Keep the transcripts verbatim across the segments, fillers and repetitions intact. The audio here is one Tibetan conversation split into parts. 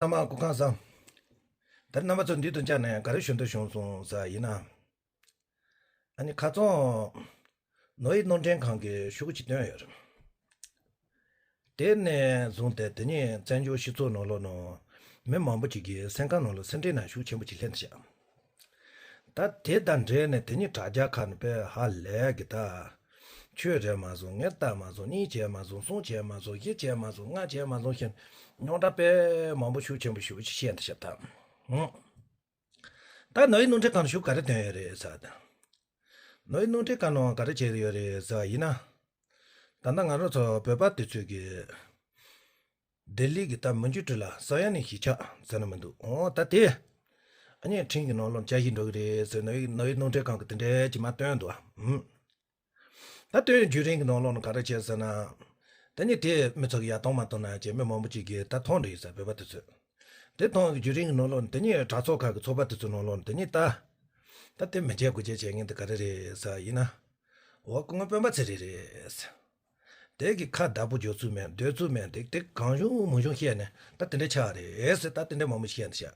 ཚང་མ་སྐུ་ཁམས་བཟང་། ད་རྣམ་པ་ཚོ་འདི་དུ་བཅར་ནས་ག་རེ་ཞུ་འདོད་བྱུང་སོང་ཟེར་ཡིན་ན། ཨ་ནི་ཁ་རྩང་ནོར་ཡིད་རྣམ་འདྲེན་ཁང་གི་ཤོག་གུ་ཅིག་བཏོན་ཡོད་རེད། དེ་ནས་བཟུང་སྟེ་དེ་ཉིད་བཙན་བྱོལ་སྤྱི་ཚོགས་ནང་ལོགས་ནང་མི་མང་པོ་ཅིག་གིས་སེམས་ཁམས་ནང་ལ་སེམས་ཁྲལ་ནང་ཤུགས་ཆེན་པོ་ཅིག་སླེབས་འདུག་ཤག་ད་དེ་དང་འབྲེལ་ནས་དེ་ཉིད་དྲ་རྒྱ་ཁག་ནས་དཔེ་ཧ་ལས་གི་ད། ཁྱོད་རེད་མ་སོང་། ངས་ལྟ་མ་སོང་། གཉིས་བྱས་མ་སོང་། གསུམ་བྱས་མ་སོང་། བཞི་བྱས་མ་སོང་། ལྔ་བྱས་མ་སོང་ཞེས་རྙོག་དྲ་དཔེ་མང་པོ་ཤུགས་ཆེན་པོ་ཞེ་པོ་ཅིག་བཤད་འདུག་ཤག་ད། ད་ནོར་ཡིད་རྣམ་འདྲེན་ཁང་ནང་ཤོག་གུ་ག་རེ་བཏོན་ཡོད་རེད་ཟེར་ད། ནོར་ཡིད་རྣམ་འདྲེན་ཁང་ནང་ག་རེ་བྱས་ཡོད་རེད་ཟེར་བ་ཡིན་ན། ད་ལྟ་ང་རང་ཚོ་བོད་པ་དེ་ཚོས་ཀྱི། ལྡི་ལི་གི་ད་མི་འགྱུར་བྲིས་ལ་ས་ཡ་ནས་གཞིས་ཆགས་ཟེར་ན་མི་འདུག་འོ་ད་དེ། ཨ་ནི་ཁྲིན་གྱི་ནང་ལོགས་བཅའ་བཞི་འགྲོ་གི་རེད་ཟེར། ནོར་ཡིད་ནོར་ཡིད་རྣམ་འདྲེན་ཁང་གི་དེ་འདྲའི་ཅིག་མ་བཏོན་འདུག་ཨ། ད་བཏོན་བརྒྱུད་རིམ་གྱི་ནང་ལོགས་ནས་ག་རེ་བྱས་ཟེར་ན། ད་ནི་དེ་མི་ཚོ་གི་ཡ་གཏོང་མ་གཏོང་ན་ཅེས་མི་མང་པོ་ཅིག་གིས་ད་མཐོང་འདྲ་ཡོད་ས་བོད་པ་དེ་ཚོས། དེ་མཐོང་བརྒྱུད་རིམ་གྱི་ནང་ལོགས་ནས་དེ་ཉིད་དྲ་ཚོགས་ཁག་གི་ཚོགས་པ་དེ་ཚོའི་ནང་ལོགས་ནས་དེ་ཉིད་ད། ད་དེ་མི་བྱེད་དགོས་བྱེད་བྱེད་མཁན་དེ་ག་རེ་རེད་ཟེར་ཡིན་ན། འོ་སྐུ་ངོ་སྤེན་པ་ཚེ་རིང་རེད། དེ་གི་ཁ་བདག་པོ་རྒྱོབ་ཚུལ་མེད། སྡོད་ཚུལ་མེད། དེ་དེ་གང་བྱུང་མང་བྱུང་བཤད་ནས་ད་དེ་འདྲ་ཆགས་རེད་ཟེར། ད་དེ་འདྲ་མང་པོ་བཤད་འདུག་ཤག་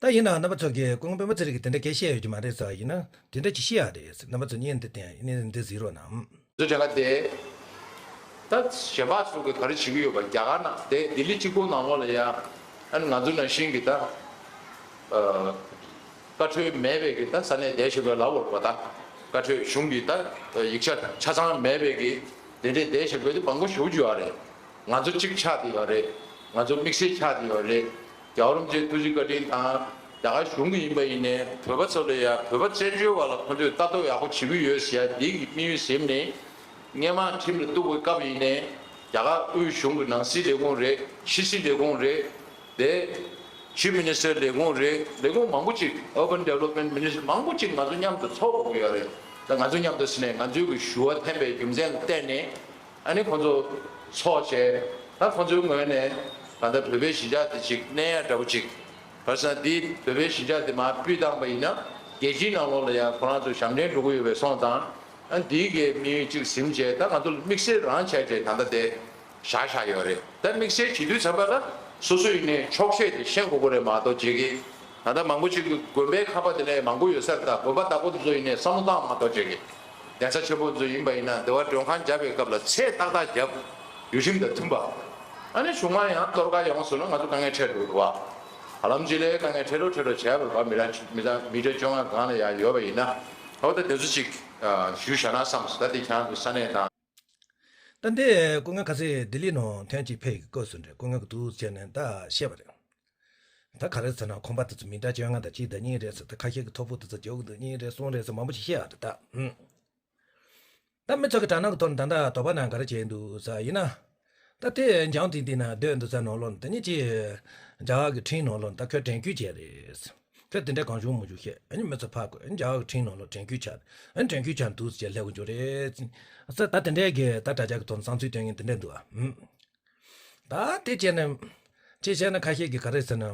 ད་ཡིན་ནའང་རྣམ་པ་ཚོ་གིས་སྐུ་ངོ་སྤེན་པ་ཚེ་རིང་གིས་དེ་འདྲ་སྐད་བཤད་ཡོད་ཀྱི་མ་རེད་ཟེར་བ་ཡིན་ན་དེ་འདྲ་ཅིག་བཤད་ཡ་རེད་ཟེར། རྣམ་པ་ཚོ་བརྙན་འདི་བལྟས་ཡ་ཡིན་ནའི་འདི་གཟིགས་རོགས་གནང་། ཚོ་རྒྱ་གར་དེ། ད་གཞན་པ་ཚོ་གིས་ག་རེ་བྱེད་ཀྱི་ཡོད་པ། རྒྱ་གར་ནང་དེ་ལྡི་ལི་གཅིག་པོ་ནང་ལོགས་ལ་ཡ། ཨ་ནི་ང་ཚོ་ནང་བཞིན་གྱི་ད། ཨ། བཀའ་འཁྲོལ་མེད་པའི་གི་ད་ས་གནས་དེ་ཞིག་ལ་ལབ་དགོས་རེད་པ། ད་བཀའ་འཁྲོལ་གཞུང་གི་ད་ཡིག་ཆ་ཆ་ཚང་མེད་པའི་གི་དེ་འདྲའི་དེ་ཞིག་བོད་དུ་མང་པོ་ཞེ་པོ་ཅིག་ཡོད་རེད། ང་ཚོ་གཅིག་ཆགས་བསྡད་ཡོད་རེད། ང་ཚོ་དམིགས་བསལ་ཆགས་བསྡད་ཡོད་རེད། རྒྱལ་བ་རིན་པོ་ཆེའི་ཐུགས་རྗེ་བཀའ་དྲིན་དང་རྒྱ་གར་གཞུང་གི་ཡིན་པ་ཡིན་ནའི་བོད་པ་ཚོ་ལ་ཡ་བོད་པ་བཙན་བྱོལ་བ་ལ་ཁོ་ཚོས་ལྟ་རྟོག་ཡག་པོ་བྱེད་ཀྱི་ཡོད་ཟེར་ཡ་འདི་གི་དམིགས་ཡུལ་ཟིན་ནས། སྔོན་མ་ཁྲིམས་ལ་གཏུག་པའི་སྐབས་ཡིན་ནའི་རྒྱ་གར་དབུས་གཞུང་གི་ནང་སྲིད་ལས་ཁུངས་རེད། ཕྱི་སྲིད་ལས་ཁུངས་རེད། དེ་Chief Minister ལས་ཁུངས་རེད། ལས་ཁུངས་མང་པོ་ཅིག Urban Development Minister མང་པོ་ཅིག་ང་ཚོ་མཉམ་དུ་ཚོགས་དགོས་ཀྱི་ཡོད་རེད། ད་ང་ཚོ་མཉམ་དུ་ཟེར་ནས་ང་ཚོའི་གི་ཞུ་བ་འཐེན་པའི་རྒྱུ་མཚན་ལ་བརྟེན་ནས་ཨ་ནི་ཁོ་ཚོ་ཚོགས་བྱས། ད་ཁོ་ཚོའི་ངོས་ནས་ད་ལྟ་བོད་པའི་གཞིས་ཆགས་དེ་ཅིག་གནས་ཡ་འདྲ་པོ་ཅིག་བར་སང་འདི་བོད་པའི་གཞིས་ཆགས་དེ་མར་སྤུས་བཏང་པ་ཡིན་ན་རྒྱལ་སྤྱིའི་ནང་ལོགས་ལ་ཡང་ཁོ་རང་ཚོ་ཞབས་འདྲེན་འགྲོ་གི་ཡོད་པའི་སོང་ཙང་། ཨ་འདིའི་གི་དམིགས་ཡུལ་གཅིག་ཟིན་བྱས་ད་ང་ཚོ་ལ་དམིགས་བསལ་རང་བྱས་བྱས་ད་ལྟ་དེ་བཞག་བཞག་ཡོད་རེད། ད་དམིགས་བསལ་བྱེད་དུས་ཙམ་པ་ལ་སོ་སོ་ཡིན་ནའི་ཆོག་ཤེས་དེ་ཤེས་དགོས་ཀྱི་རེད་མ་གཏོགས་བྱེད་ཀྱི། ད་ལྟ་མང་པོ་ཅིག་གི་དགོན་པའི་ཁང་པ་དེ་ལས་མང་པོ་ཡོད་ས་རེད། ད་དགོན་པ་བདག་པོ་དེ་ཚོ་ཡིན་ནའི་བསམ་བློ་བཏང་མ་གཏོགས་བྱེད་ཀྱི། གདན་ས་ཆེན་པོ་ཚོ་ཡིན་པ་ཡིན་ན་འདི་བ་མགྲོན་ཁང་བརྒྱབ་པའི་སྐབས་ལ་ཚད་ཏག་ཏག་བརྒྱབ། ཡུལ་ཁྲིམས་དང་མཐུན་པ། ཨ་ནི་གཞུང་མང་ཡང་གཏོར་ཁ་ཡོང་སོང་ན་ང་ཚོ་དཀའ་ངལ་འཕྲད་འགྲོ་གི་འདུག་བ། ཧ་ལམ་ཅིག་ལས་དཀའ་ངལ་འཕྲད་རོགས་འཕྲད་རོགས་བྱས་པ་རེད་བ། མི་ར་མི་ར་མི་གྲངས་བཅོ་ལྔ་སྒང་ལ་ཡང་ཡོད་པ་ཡིན་ན། འོ་ད་དེ་ཚོ་ཅིག་ཞུ་བཞག་ན་བསམ་སོང་། ད་དེ་ཁྱེད་རང་ཚོ་ས་གནས་དང་། ད་འདི་སྐུ་ངོ་ཁ་སང་ལྡི་ལི་ནང་ཐེངས་གཅིག་ཕེབས་ཀྱི་སྐབས་སུ་འདྲ་སྐུ་ངོ་གིས་འདུག་བྱས་ནས་ད་བཤད་པ་རེད། ད་ག་རེ་ཟེར་ན་ཁང་པ་དེ་ཚོ་མི་གྲངས་བཅོ་ལྔ་དང་གཅིག་དང་གཉིས་རེད་ཟེར། ད་ཁ་ཤས་ཀྱིས་ཐོ་ཕོག་དེ་ཚོ་རྒྱག་གི་འདུག་གཉིས་རེད་གསུམ་རེད་ཟེར་མང་པོ་ཞིག་བཤད་ཡག་རེད་ད། ཨུམ། ད་མི་ཚོ་གི་དྲ་སྣང་གི་ཐོག་ནས་ད་ལྟ་དོགས་པ་ནང་ག་རེ་བྱས་འདུག་ཟེར་ཡིན་ན། ད་དེ་འཇང་དེ་འདི་ན་སྡོད་འདུག་ས་ནང་ལོགས་ནས་དེ་ནི་ཅི། རྒྱ་གར་གི་ཁྲིམས་ནང་ལོགས་ནས་ད་ཁྱོད་དྲན་སྐུལ་བྱས་རེད། ཁྱོད་དེ་འདྲ་གང་བྱུང་མང་བྱུང་བཤད། ཨ་ནི་མི་ཚོ་ཕར་བསྐོས། ཨ་ནི་རྒྱ་གར་གི་ཁྲིམས་ནང་ལོགས་དྲན་སྐུལ་བྱས། ཨ་ནི་དྲན་སྐུལ་བྱས་འདུག་ཟེར་སླེབས་དགོས་རེད་ཟེར། ད་དེ་འདྲའི་གི་ད་དྲ་རྒྱ་གི་ཐོག་ནས་བསམ་ཚུལ་སྟོན་མཁན་དེ་འདྲ་འདུག་ཨ། ཨུམ། ད་དེ་བྱས་ནས། ཅེས་བཤད་ན་ཁ་ཤས་ཀྱིས་ག་རེ་ཟེར་ན།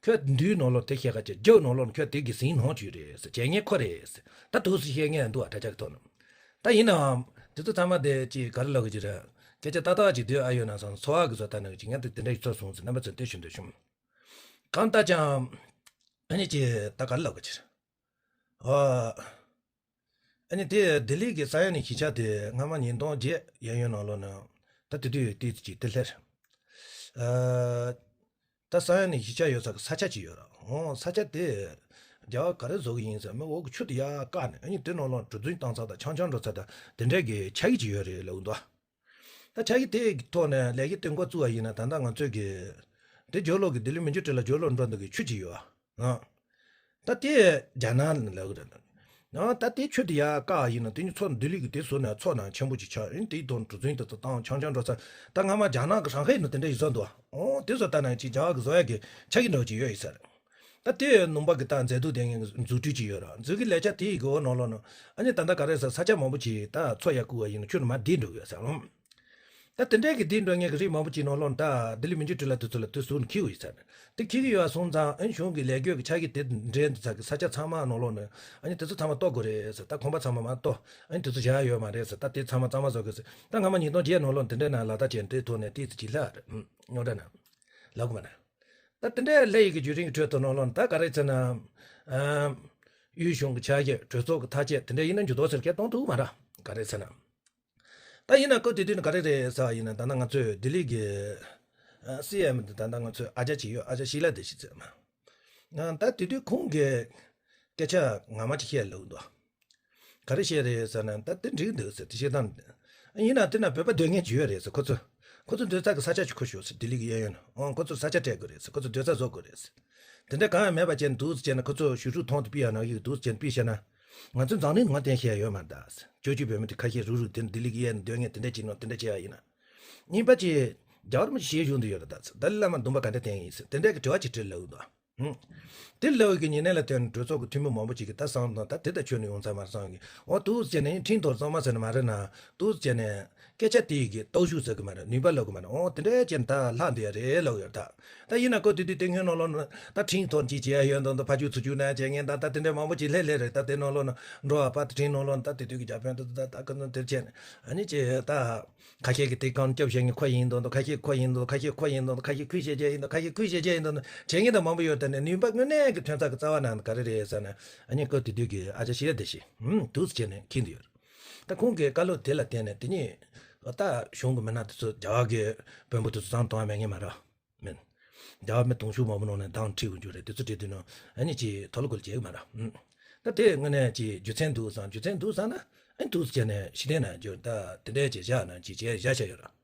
ཁྱོད་མདོའི་ནང་ལོགས་དེ་བཤད་ག་བྱེད། རྒྱའི་ནང་ལོགས་ནས་ཁྱོད་དེ་གི་ཟིན་ནོ་བྱུས་རེད་ཟེར། བྱས་ངན་ཁོ་རེད་ཟེར། ད་འདུག་སེ་བཤད་མཁན་འདུག་ཨ་དྲ་རྒྱ་གི་ཐོག་ནས། ད་ཡིན་ནའང་། དེ་ཚོ་ཚང་མ་དེ་ཅིག་ག་རེ་ལབ་དགོས་ཀྱི་རེད། སྐད་ཆ་ཏག་ཏག་ཅིག་འདོད་ཨ་ཡོད་ན་བསམ། འཚོ་བ་གི་བཟོ་ལྟ་ནང་གི་ཅིག་ངས་དེ་དེ་འདྲ་ཞིག་ཚོར་སོང་ཟེར་རྣམ་པ་ཚོར་དེ་ཞུ་འདོད་བྱུང་། གང་ལྟར་ཀྱང་། ཨ་ནི་ཅིག་ད་ག་རེ་ལབ་དགོས་ཀྱི་རེད། ཨ། ཨ་ནི་དེ་ལྡི་ལི་གི་ས་ཡ་ནས་གཞིས་ཆགས་དེ་སྔ་མ་ཉིས་སྟོང་བརྒྱད་གཡས་གཡོན་ནང་ལོགས་ནས་ད་དེ་དུས་ཏོག་ཙམ་ཅིག་དེ་སླེབས། ཨ། ད་ས་ཡ་ནས་གཞིས་ཆགས་ཡོད་ས་གི་ས་ཆ་ཅིག་ཡོད་ར། འོ་ས་ཆ་དེ་རྒྱ་གར་ག་རེ་བཟོ་གི་ཡིན་ཟེར། མི་འོག་གི་ཆུ་དེ་ཡར་བཀག་ནས་ཨ་ནི་དེ་ནང་ལོགས་གྲུ་འཛིན་བཏང་ས་དང་ཆང་ཆང་འགྲོ་ས་དང་དེ་འདྲའི་གི་ཆ་གི་ཅིག་ཡོད་རེད་ལབ་འདུག་ད་ཆ་གི་དེ་གི་ཐོག་ནས་ལས་ཀའི་སྟེང་འགོ་བཙུགས་པ་ཡིན་ན་ད་ལྟ་ང་ཚོའི་གི་དེ་ཇོ་ལོ་གི་ལྡི་ལི་མི་འགྱུར་བྲིས་ལ་ཇོ་ལོ་འགྲོ་འདུག་གི་ཆུ་ཅིག་ཡོད་ཨ། ད་དེ་རྒྱ་ནག་ལ་ལབ་གི་རེད། ཨ་ད་དེ་ཆུ་དེ་ཡར་བཀག་ཡིན་ན་དེ་ནི་མཚོ་ལྡི་ལི་གི་དེ་ཟུར་ནས་མཚོ་ནང་ཆེན་པོ་ཅིག་ཆགས་ཡིན། དེའི་ཐོག་གྲུ་འཛིན་དེ་ཚོ་བཏང་ཆང་ཆང་འགྲོ་ས། ད་སྔ་མ་རྒྱ་ནག་གི་ཧྲང་ཧའེ་ནང་དེ་འདྲ་ཡོད་ས་འདུག་འོ་དེ་ཚོ་ལྟ་ན་ཅིག་རྒྱ་གར་གི་བཟོ་ཡག་གི་ཆ་གི་འདྲ་བོ་ཅིག་ཡོད་ཡིན་ས་རེད། ད་དེ་ནུམ་པ་གི་ད་མཛེས་སྡུག་ལྡན་མཁན་གི་མཛུབ་ཁྲིད་ཅིག་ཡོད་ར། མཛུབ་གི་ལས་ཆ་དེ་ཡི་གི་འོག་ནང་ལོགས་ན་ཨ་ནི་ད་ལྟ་ག་རེ་ཟེར་ས་ཆ་མང་པོ་ཅིག་ད་མཚོ་ཡར་བཀུག་པ་ཡིན་ན་ཆུ་ནང་མར་ལྡིང་འགྲོ་གི་ཡོད་ས་རེད། ད་དེ་འདྲའི་གི་དེ་འགྲོ་མཁན་གི་རིགས་མང་པོ་ཅིག་ནང་ལོགས་ད་ལྡི་ལི་མི་འགྱུར་བྲིས་ལ་དེ་ཚོ་ལ་དེ་ཟུར་ནས་འཁྱེར་དགོས་ཡོད་ས་རེད། དེ་འཁྱེར་གི་ཡོད་པ་སོང་ཙང་ཨ་ནི་གཞུང་གི་ལས་འགུལ་གི་ཆ་གི་དེ་འདྲའི་འདི་ཚ་གི་ས་ཆ་ཚང་མ་ནང་ལོགས་ནས་ཨ་ནི་དེ་ཚོ་ཚང་མ་གཏོར་དགོས་རེད་ཟེར། ད་ཁང་པ་ཚང་མ་མར་གཏོར། ཨ་ནི་དེ་ཚོ་བཞག་ཡ་ཡོད་མ་རེད་ཟེར། ད་དེ་ཚང་མ་གཙང་མ་བཟོ་དགོས་ཟེར། ད་སྔ་མ་ཉིས་སྟོང་བརྒྱད་ནང་ལོགས་དེ་འདྲའི་ནང་ལག་བསྟར་བྱས་དེ་ཐོག་ནས་ཏོག་ཙམ་ཅིག་ལྷག་རེད། རྙོག་དྲ་ནང་ལབ་དགོས་མ་ན། ད་དེ་འདྲའི་སླེབས་ཡི་གི་བརྒྱུད་རིམ་གྱི་ཁྲོད་དུ་ནང་ལོགས་ན་ད་ག་རེ་ཟེར་ན། ཨ། དབུས་གཞུང་གི་ཆ་ཤས་གྲོས་ཚོགས་ཀྱི་ཐག་བཅད་དེ་འདྲ་ཡིན་ན་འགྱུར་ལྡོག་ཟེར་སྐད་གཏོང་ཐུབ་མ་རེད། ག་རེ་ཟེར་ན། ད་ཡིན་ན་སྐབས་དེ་དུས་ནི་ག་རེ་རེད་ཟེར་བ་ཡིན་ན། ད་ལྟ་ང་ཚོས་ལྡི་ལི་གི་ཨ། སི་ཨེམ་དེ་ད་ལྟ་ང་ཚོའི་ཨ་ཅག་ཅིག་ཡོད། ཨ་ཅག་ཤི་ལ་དེ་ཤི་ཟེར་མ། ཨ། ད་དེ་དུས་ཁོང་གིས་སྐད་ཆ་ངོ་མ་ཅིག་བཤད་ལབ་འདུག་ག་རེ་བཤད་རེད་ཟེར་ན། ད་དེ་འགྲིག་འདུག་ཟེར། དེ་བཤད་སྟངས། ཡིན་ན་དེ་ན་བོད་པ་སྡོད་མཁན་ཅིག་ཡོད་རེད་ཟེར། ཁོ་ཚོ། ཁོ་ཚོ་སྡོད་ས་གི་ས་ཆ་ཅིག་ཁུར་ཤོག་ཟེར། ལྡི་ལི་གི་གཡས་གཡོན་ན། ཨོ། ཁོ་ཚོར་ས་ཆ་སྤྲད་དགོས་རེད་ཟེར། ཁོ་ཚོ་སྡོད་ས་བཟོ་དགོས་རེད་ཟེར། དེ་འདྲ་གང་ཡང་མེད་པ་བྱས་ནས་འདུག་ཟེར་བྱས་ན། ཁོ་ཚོ་ཞུ་ཧྲུའུ་ཐོང་དུ་ཕུད་ཡ་ནང་བཞིན་འདུག་ཟེར་བྱས་ནས་ཕུད་བྱས་ན། ང་ཚོས་འཛམ་གླིང་ནང་བསྟན་ཤེས་ཡ་ཡོད་མ་རེད་ད་ཟེར། སྐྱོ་སྐྱོ་བོད་མི་དེ་ཁ་ཤས་རུག་རུག་དེ་ལྡི་ལི་གི་གཡས་ནས་སྡོད་མཁན་དེ་འདྲ་ཅིག་ནང་དེ་འདྲ་བྱས་ཡ་ཡིན་ན། གཉིས་པ་ཅིག་རྒྱལ་བ་རིན་པོ་ཆེ་ཞལ་བཞུགས་འདི་ཡོད་རེད་ད་ཟེར། ཏཱ་ལའི་བླ་མ་འདུན་པ་ག་འདྲ་བསྟེན་ཡིན་ཟེར། དེ་འདྲ་གི་དྲི་བ་ཅིག་དྲིས་ལབ་འདུག་ཨ། དེ་ལབ་ཡི་གི་ཉེ་གནས་ལ་བརྟེན་ནས་གྲོས་ཚོགས་ཀྱི་འཐུས་མི་མང་པོ་ཅིག་གིས་ད་བསམ་བློ་ད་དེ་ལྟར་ཁྱོན་ནས་ཡོང་ཚར་མ་རེད་བསམ་གི། འོ་འདུག་ཟེར་ནས་ཁྲིམས་ཐོག་གཙང་མ་ཟེར་ནི་མ་རེད་ན། འདུག་ཟེར་ནས་སྐད་ཆ་དེ་ཡི་གི་སྟོབས་ཤུགས་ཟེར་གི་མ་རེད། ནུས་པ་ལབ་གི་མ་རེད། འོ་དེ་འདྲ་བྱས་ནས་ད་ལྷག་འདི་ཡ་རེད་ལབ་ཡོད་ད། ད་ཡིན་ན་ཁོ་དེ་དུས་དེ་སྔོན་ནང་ལོགས་ན་ད་ཁྲིམས་ཐོག་ཅིག་བྱས་ཡ་ཡོད་མདོག་མདོག་ཕར་རྒྱུག་ཚུར་རྒྱུག་ན་བྱས་ངན་ད། ད་དེ་འདྲ་མང་པོ་ཅིག་སླེབས་སླེབས་རེད། ད་དེ་ནང་ལོགས་ན་འགྲོ་བ་པ་དེ་ཁྲིམས་ནང་ལོགས་ན་ད་དེ་དུས་ཀྱི་རྒྱ་དཔོན་དེ་ད་ད་ག་ཚོད་དེར་བྱས་ནས་ཨ་ནི་ཅི་ད། ཁ་ཤས་ཀྱིས་དེ་གང་སྐྱབས་བྱེད་མཁན་ཁོ་ཡིན་མདོག་མདོག་ཁ་ཤས་ཁོ་ཡིན་མདོག་ཁ་ཤས་ཁོ་ཡིན་མདོག་ཁ་ཤས་ཁུལ་བྱེད་ཀྱི་ཡིན་མདོག་ཁ་ཤས་ཁུལ་བྱེད་ཀྱི་ཡིན་མདོག་བྱེད་མཁན་དང་མང་པོ་ཡོད། དེ་ནས་ནུས་པ་དངོས་གནས་ཀྱི་ཐོན་ས་གི་རྩ་བ་ནང་ག་རེ་རེད་ཟེར་ན། ཨ་ནི་སྐབས་དེ་དུས་ཀྱི་ཨ་ཅག་ཤི་ཡ་དེ་ཞིག་ཧུམ་འདུག་སེ་བྱས་ནས་འཁྱེར་འདི་ཡོད་རེད། ད་ཁོང་གི་བཀའ་སློབ་དེ་ལ་བརྟེན་ནས་དེ་ཉིད་ད་གཞུང་གི་མི་སྣ་དེ་ཚོ་རྒྱ་གར་གྱི་དཔོན་པོ་དེ་ཚོ་བཟང་གཏོང་བ་མེད་ངེས་མ་རེད། མིན། རྒྱ་བ་མི་དུང་ཕྱུར་མང་པོ་ནང་ནས་བདམས་ཁྲིད་དགོས་རྒྱུ་རེད། དེ་ཚོ་ཁྲིད་དུས་ནང་ཨ་ནི་ཅིག་ཐོ་ལོ་གོལ་བྱེད་གི་མ་རེད། ཨུམ། ད་དེ་དངོས་གནས་ཅིག་རྒྱུ་མཚན་འདུག་བསམ། རྒྱུ་མཚན་འདུག་བསམ་ན་ཨ་ནི་འདུག་སེ་བྱས་ནས་ཕྱི་བལྟས་ན་རྒྱུ་ད་དེ་འདྲའི་ཅིག་བཞག་ན་ཅིག་བྱས་བཞག་བཞག་ཡོད་རེད།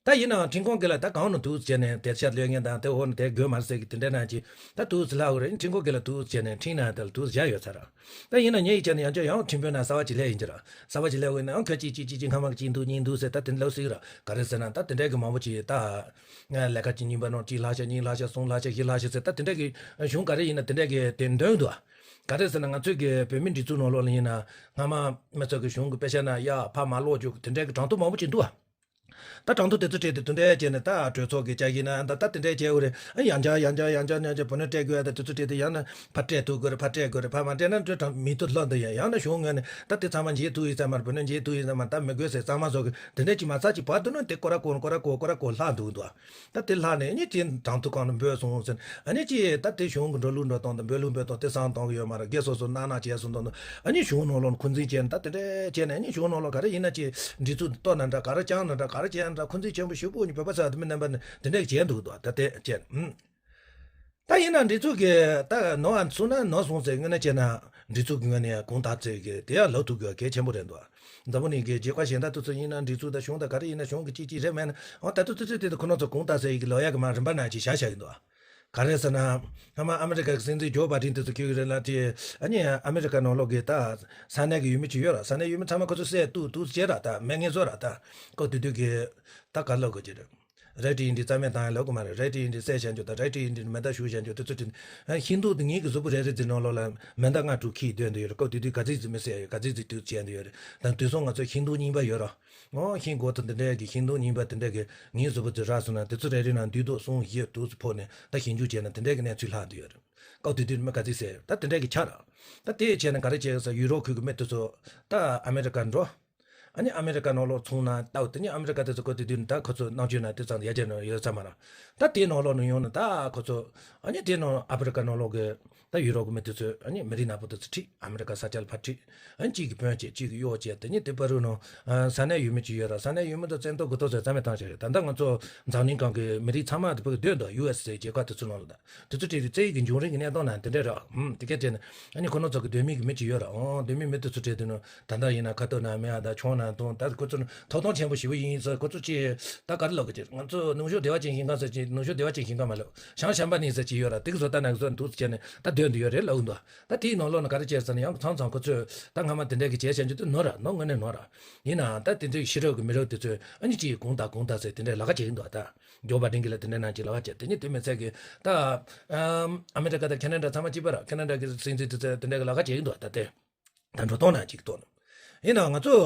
ད་ཡིན་ནའང་ཁྲིམས་ཁང་གི་ལ་ད་གང་ནས་འདུག་སེ་བྱས་ནས་དེ་ཤར་ལོས་ངན་དང་དེ་འོག་ནས་དེ་དགོས་མ་རེད་ཟེར་གི་དེ་འདྲ་ན་ཅིག་ད་འདུག་སེ་ལྷག་དགོས་རེད། ཁྲིམས་ཁང་གི་ལ་འདུག་སེ་བྱས་ནས་ཁྲིམས་ནང་དེ་ལ་འདུག་སེ་བཞག་ཡོད་ཚར་རེད། ད་ཡིན་ན་ངས་ཡིག་ཆ་ནས་ཡང་བསྐྱར་ཡང་ཁྲིམས་དཔོན་ན་གསར་བ་ཅིག་སླེབས་ཡིན་གྱི་ར། གསར་བ་ཅིག་སླེབས་འོས་ན་ཡང་ཁ་ཅིག་ཅིག་ཅིག་ཅིག་སྔ་མ་གཅིག་འདུག་གཉིས་འདུག་ཟེར་ད་དེ་འདྲ་ལབ་སྲིད་ར། ག་རེ་ཟེར་ན་ད་དེ་འདྲ་གི་མང་པོ་ཅིག་ད། ལས་ཀ་གཅིག་གཉིས་པ་ནང་གཅིག་ལྷག་ཤག་གཉིས་ལྷག་ཤག་གསུམ་ལྷག་ཤག་བཞི་ལྷག་ཤག་ཟེར་ད་དེ་འདྲ་གི་གཞུང་ག་རེ་ཡིན་ན་དེ་འདྲ་གི་དེ་འདོན་འདུག་ཨ། ག་རེ་ཟེར་ན་ང་ཚོའི་གི་བོད་མིའི་སྒྲིག་འཛུགས་ནང་ལོགས་ལ་ཡིན་ན་སྔ་མ་མི་ཚོ་གི་གཞུང་གི་དཔེ་ཆ་ན་ཡ་ཕར་མར་སློག་རྒྱུ་གི་དེ་འདྲ་གི་གྲངས་ཐོ་མང་པོ་ཅིག་འདུག་ཨ། ད་གྲངས་ཐོ་དེ་ཚོ་སྤྲད་དེ་དེ་འདྲ་བྱས་ནས་ད་གྲོས་ཚོགས་ཀྱི་བཅའ་ཡིག་ན་ད་ད་དེ་འདྲ་བྱས་འོ་རེད། ཨ་ཡང་བསྐྱར་ཡང་བསྐྱར་ཡང་བསྐྱར་ཡང་བསྐྱར་བུ་ནོར་སྤྲད་དགོས་ཡ་ད་དེ་ཚོ་སྤྲད་དེ་ཡང་ན་ཕར་སྤྲད་ཐུབ་དགོས་རེད། ཕར་སྤྲད་དགོས་རེད། ཕར་མ་སྤྲད་ན་འདྲ་གྲངས་མི་ཐོ་ལྷག་འདུག་ཡ། ཡང་ན་གཞུང་ངོས་ནས་ད་དེ་ཚང་མ་འཇལ་ཐུབ་ཡིན་ས་མ་རེད། བུ་ནོར་འཇལ་ཐུབ་ཡིན་ས་མ་རེད། ད་མི་དགོས་ཟེར་གཙང་མ་བཟོ་གི་དེ་འདྲ་ཅིག་མ་རྩ་ཅིག་བར་དུ་ན་དེ་སྐོར་ར་སྐོར་སྐོར་ར་སྐོར་སྐོར་ར་སྐོར་ལྷག་འདུག་འདུག་ད་དེ་ལྷག་ནས་ཨ་ནི་དེ་གྲངས་ཐོ་གང་ལ་འབོད་སོང་ཟེར། ཨ་ནི་ཅི་ད་དེ་གཞུང་གི་འགྲོ་ལུགས་འགྲོ་སྟངས་དང་འབོད་ལུགས་འབོད་སྟངས་དེ་བཟང་གཏོང་གི་ཡོད་མ་རེད། སྒེར་སོ་སོ་གནང་གནང་བྱས་སོང་དང་། ཨ་ནི་གཞུང་ནང་ལོགས་འཁོན་འཛིན་བྱས་ནས་ད་དེ་འདྲ་བྱས་ནས་ཨ་ནི་གཞུང་ནང་ལོགས་ག་རེ་ཡིན་ན་ཅི་འདི་ཚོ་གཏོར་ན་འདྲ་ག་རེ་བཅང་ན་འདྲ་ག་རེ་བྱས་ན་འདྲ་འཁོན་འཛིན་ཆེན་པོ་ཞེ་པོ་ནི་བོད་པ་ཚོ་དེ་མི་རྣམ་པ་ནི་དེ་འདྲ་བྱས་འདུག་འདུག་ད་དེ་བྱས། ཨུམ། ད་ཡིན་ན་འདི་ཚོ་གི་ད་ནོར་བ་སོང་ན་ནོར་སོང་ཟེར་དངོས་གནས་བྱས་ན་འདི་ཚོ་གི་ངོས་ནས་དགོངས་དག་ཚོད་ཀྱི་དེ་ཡང་ལབ་ཐུབ་དགོས་གལ་ཆེན་པོ་རེད་འདུག་འཛམ་བུ་གླིང་གི་རྒྱལ་ཁབ་གཞན་དག་དེ་ཚོ་ཡིན་ན་འདི་ཚོ་ད་གཞུང་ད་ག་རེ་ཡིན་ན་གཞུང་གི་ཅིག་ཅིག་རེད་མེད་ན་འོ་ད་དུ་ཚོད་ཚོད་དེ་ད་ཁོ་རང་ཚོ་དགོངས་དག་ཟེར་ཡི་གི་ལོ་ཡ་གི་མ་རིམ་པ་ནང་ཅིག་བཞག་བཞག་གི་འདུག་ག་རེ་ཟེར་ན། སྔ་མ་ཨ་མི་རི་ཀ་གི་སྲིད་འཛིན་ཇོ་བྷའི་ཌེན་དེ་ཚོ་ཁྱེད་ཀྱི་རེད་ལ་དེ་ཨ་ནི་ཨ་མི་རི་ཀ་ནང་ལོགས་ཀྱི་ད་ས་གནས་ཀྱི་ཡུལ་མི་ཅིག་ཡོད་ར། ས་གནས་ཡུལ་མི་ཚང་མ་ཁོ་ཚོ་བསད་གཏུབ་འདུག་བྱས་ར། ད་མེད་ངན་བཟོ་ར། ད་ཀོ་དུས་དུས་ཀྱི་ད་ག་ལབ་དགོས་ཀྱི་རེད། རེད་དེ་ཡིན་དུས་རྩ་མེད་བཏང་ཡ་ལབ་དགོས་མ་རེད། རེད་དེ་ཡིན་དུས་བསད་བྱ་འཇོག་ད་རེད་དེ་ཡིན་དུས་མེ་མདའ་གཞུ་བྱ་འཇོག་དེ་ཚོ་དྲན། ཨ་ཤིང་སྡོང་དེ་ངེད་ཀྱི་གཟུགས་པོ་རེ་རེ་དེ་ནང་ལོགས་ལ་མེ་མདའ་ལྔ་དྲུག་འཁྱེར་སྡོད་འདི་ཡོད་རེད། ཀོ་དུས་དུས་ག་ཚིག་ཚིག་མི་བསད་ཡ་ཡོད། ག་ཚིག་ཚིག་དུས་བྱས་འདི་ཡོད་རེད། ད་དུས་སོང་ང་ཚོ་ཤིང་སྡོང་རྙིང་པ་ཡོད་ར། ཨོ་ཤིང་སྒོ་དང་དེ་འདྲའི་གི་ཤིང་སྡོང་རྙིང་པ་དེ་འདྲའི་གི་ངའི་གཟུགས་པོ་དེ་རག་སོང་ན་དེ་ཚོ་རེ་རེ་ནང་འདུས་ཏོག་གསུམ་བཞི་དྲུག་ཙམ་ཕོག་ནས་ད་ཞིབ་འཇུག་བྱས་ན་དེ་འདྲའི་གི་གནས་ཚུལ་ལྷག་འདུག་ཡོད་རེད། སྐབས་དེ་དུས་མི་ག་ཚིག་ཟེར་ད་དེ་འདྲའི་གི་ཆགས་ར། ད་དེ་བྱས་ན་ག་རེ་བྱས་ཟེར་ཡུ་རོབ་ཁུལ་གི་མི་དེ་ཚོ་ད་ཨ་མེ་རི་ཀ་འགྲོ། ཨ་ནི་ཨ་མེ་རི་ཀ་ནང་ལོགས་ཚུགས་ན་ད་དེ་ནི་ཨ་མེ་རི་ཀ་དེ་ཚོ་སྐབས་དེ་དུས་ནི་ད་ཁོ་ཚོ་ནང་ཆོས་ན་དེ་ཙམ་ཡར་རྒྱས་ནང་ཡོད་ས་མ་ར། ད་དེ་ནང་ལོགས་ནས་ཡོང་ན་ད་ཁོ་ཚོ་ཨ་ནི་དེ་ནང་ཨ་ཕི་རི་ཀ་ནང་ལོགས་གི་ད་ཡུ་རོབ་གི་མི་དེ་ཚོས་ཨ་ནི་མི་རིགས་ནག་པོ་དེ་ཚོ་ཁྲིད་ཨ་མེ་རི་ཀ་ས་ཆ་ལ་ཕར་ཁྲིད། ཨ་ནི་གཅིག་གིས་དཔོན་བྱས་གཅིག་གིས་གཡོག་བྱས། དེ་ནི་དེ་བར་དུ་ནང་ས་གནས་ཡུལ་མི་ཅིག་ཡོད་ར། ས་གནས་ཡུལ་མི་དང་བཙན་ཐབས་དགུ་ཐབས་ཟེར་རྩ་མེད་བཏང་བཞག་རེད། ད་ལྟ་ང་ཚོ་འཛམ་གླིང་སྒང་གི་མི་རིགས་ཚང་མ་དེ་ཕ་གི་སྡོད་འདུག་ཡུ་ཨེས་ཨེ་རྒྱལ་ཁབ་དེ་ཚོ་ནང་ལ་ད་དེ་ཚོ་ཁྲིད་དུས་རྩ་ཡི་གི་འབྱུང་རིམ་གི་གནས་སྟངས་ན་དེ་འདྲ་ར། ཧུམ། དེ་སྐད་བྱས་ན་ཨ་ནི་ཁོ་རང་ཚོ་གི་སྡོད་མི་གི་མི་ཅིག་ཡོད་ར། ཨོ་སྡོད་མི་མི་དེ་ཚོ་ཁྲིད་དུས་ནང་ད་ལྟ་ཡིན་ན་ཁ་ཐོར་ན་མེད་ཨ་ད་ཆུང་ན་དུང་ད་ཁོ་ཚོ་ཐོབ་ཐང་ཆེན་པོ་ཞེ་པོ་ཡིན་ཟེར། ཁོ་ཚོ་ཅིག་ད་ག་རེ་ལབ་གི་ཅིག་ང་ཚོ་ནུབ་ཕྱོགས་བདེ་བ་ཅན་ཞིང་ཁམས་ཟེར་ཅིག་ནུབ་ཕྱོགས་བདེ་བ་ཅན་ཞིང་ཁམས་མ་ལབ་བྱང་ཤམ་བྷ་ནི་ཟེར་ཅིག་ཡོད་ར། དེ་གི་བཟོ་ལྟ་ནང་གི་བཟོ་འདུག་ཟེར་བྱས་ནས་ད་སྡོད་འདི་ཡོད་རེད་ལབ་གི་འདུག་ད་དེའི་ནང་ལོགས་ན་ག་རེ་བྱས་ཟེར་ན་ཡང་མཚམས་མཚམས་ཁོ་ཚོས་ད་སྔ་མ་དེ་འདྲ་གི་བྱས་བྱས་འཇུག་དུས་ནོར་ར་ནོར་དངོས་གནས་ནོར་ར། ཡིན་ནའང་ད་དེ་ཚོའི་ཤེས་རབ་ཀྱི་མི་རབས་དེ་ཚོས་ཨ་ནི་ཅིག་དགོངས་དག་དགོངས་དག་ཟེར་དེ་འདྲའི་ལབ་ཀ་བྱེད་ཀྱི་འདུག་ད་ཇོ་བྷའི་ཌེན་གྱིས་ལ་དེ་འདྲ་གནང་ཅིག་ལབ་ཀ་བྱེད། དེ་ནི་དེ་མི་ཚད་ཀྱི་ད་ཨམ་ཨ་མེ་རི་ཀ་དང་ཁེ་ན་ཌ་ཚང་མ་གཅིག་པ་ར། ཁེ་ན་ཌ་གི་སྲིད་འཛིན་དེ་ཚོས་དེ་འདྲ་གི་ལབ་ཀ་བྱེད་ཀྱི་འདུག་ད་དེ་ད་འགྲོ་སྟངས་ན་ཅིག་གཏོང་ཡིན་ནའང་ང་ཚོ་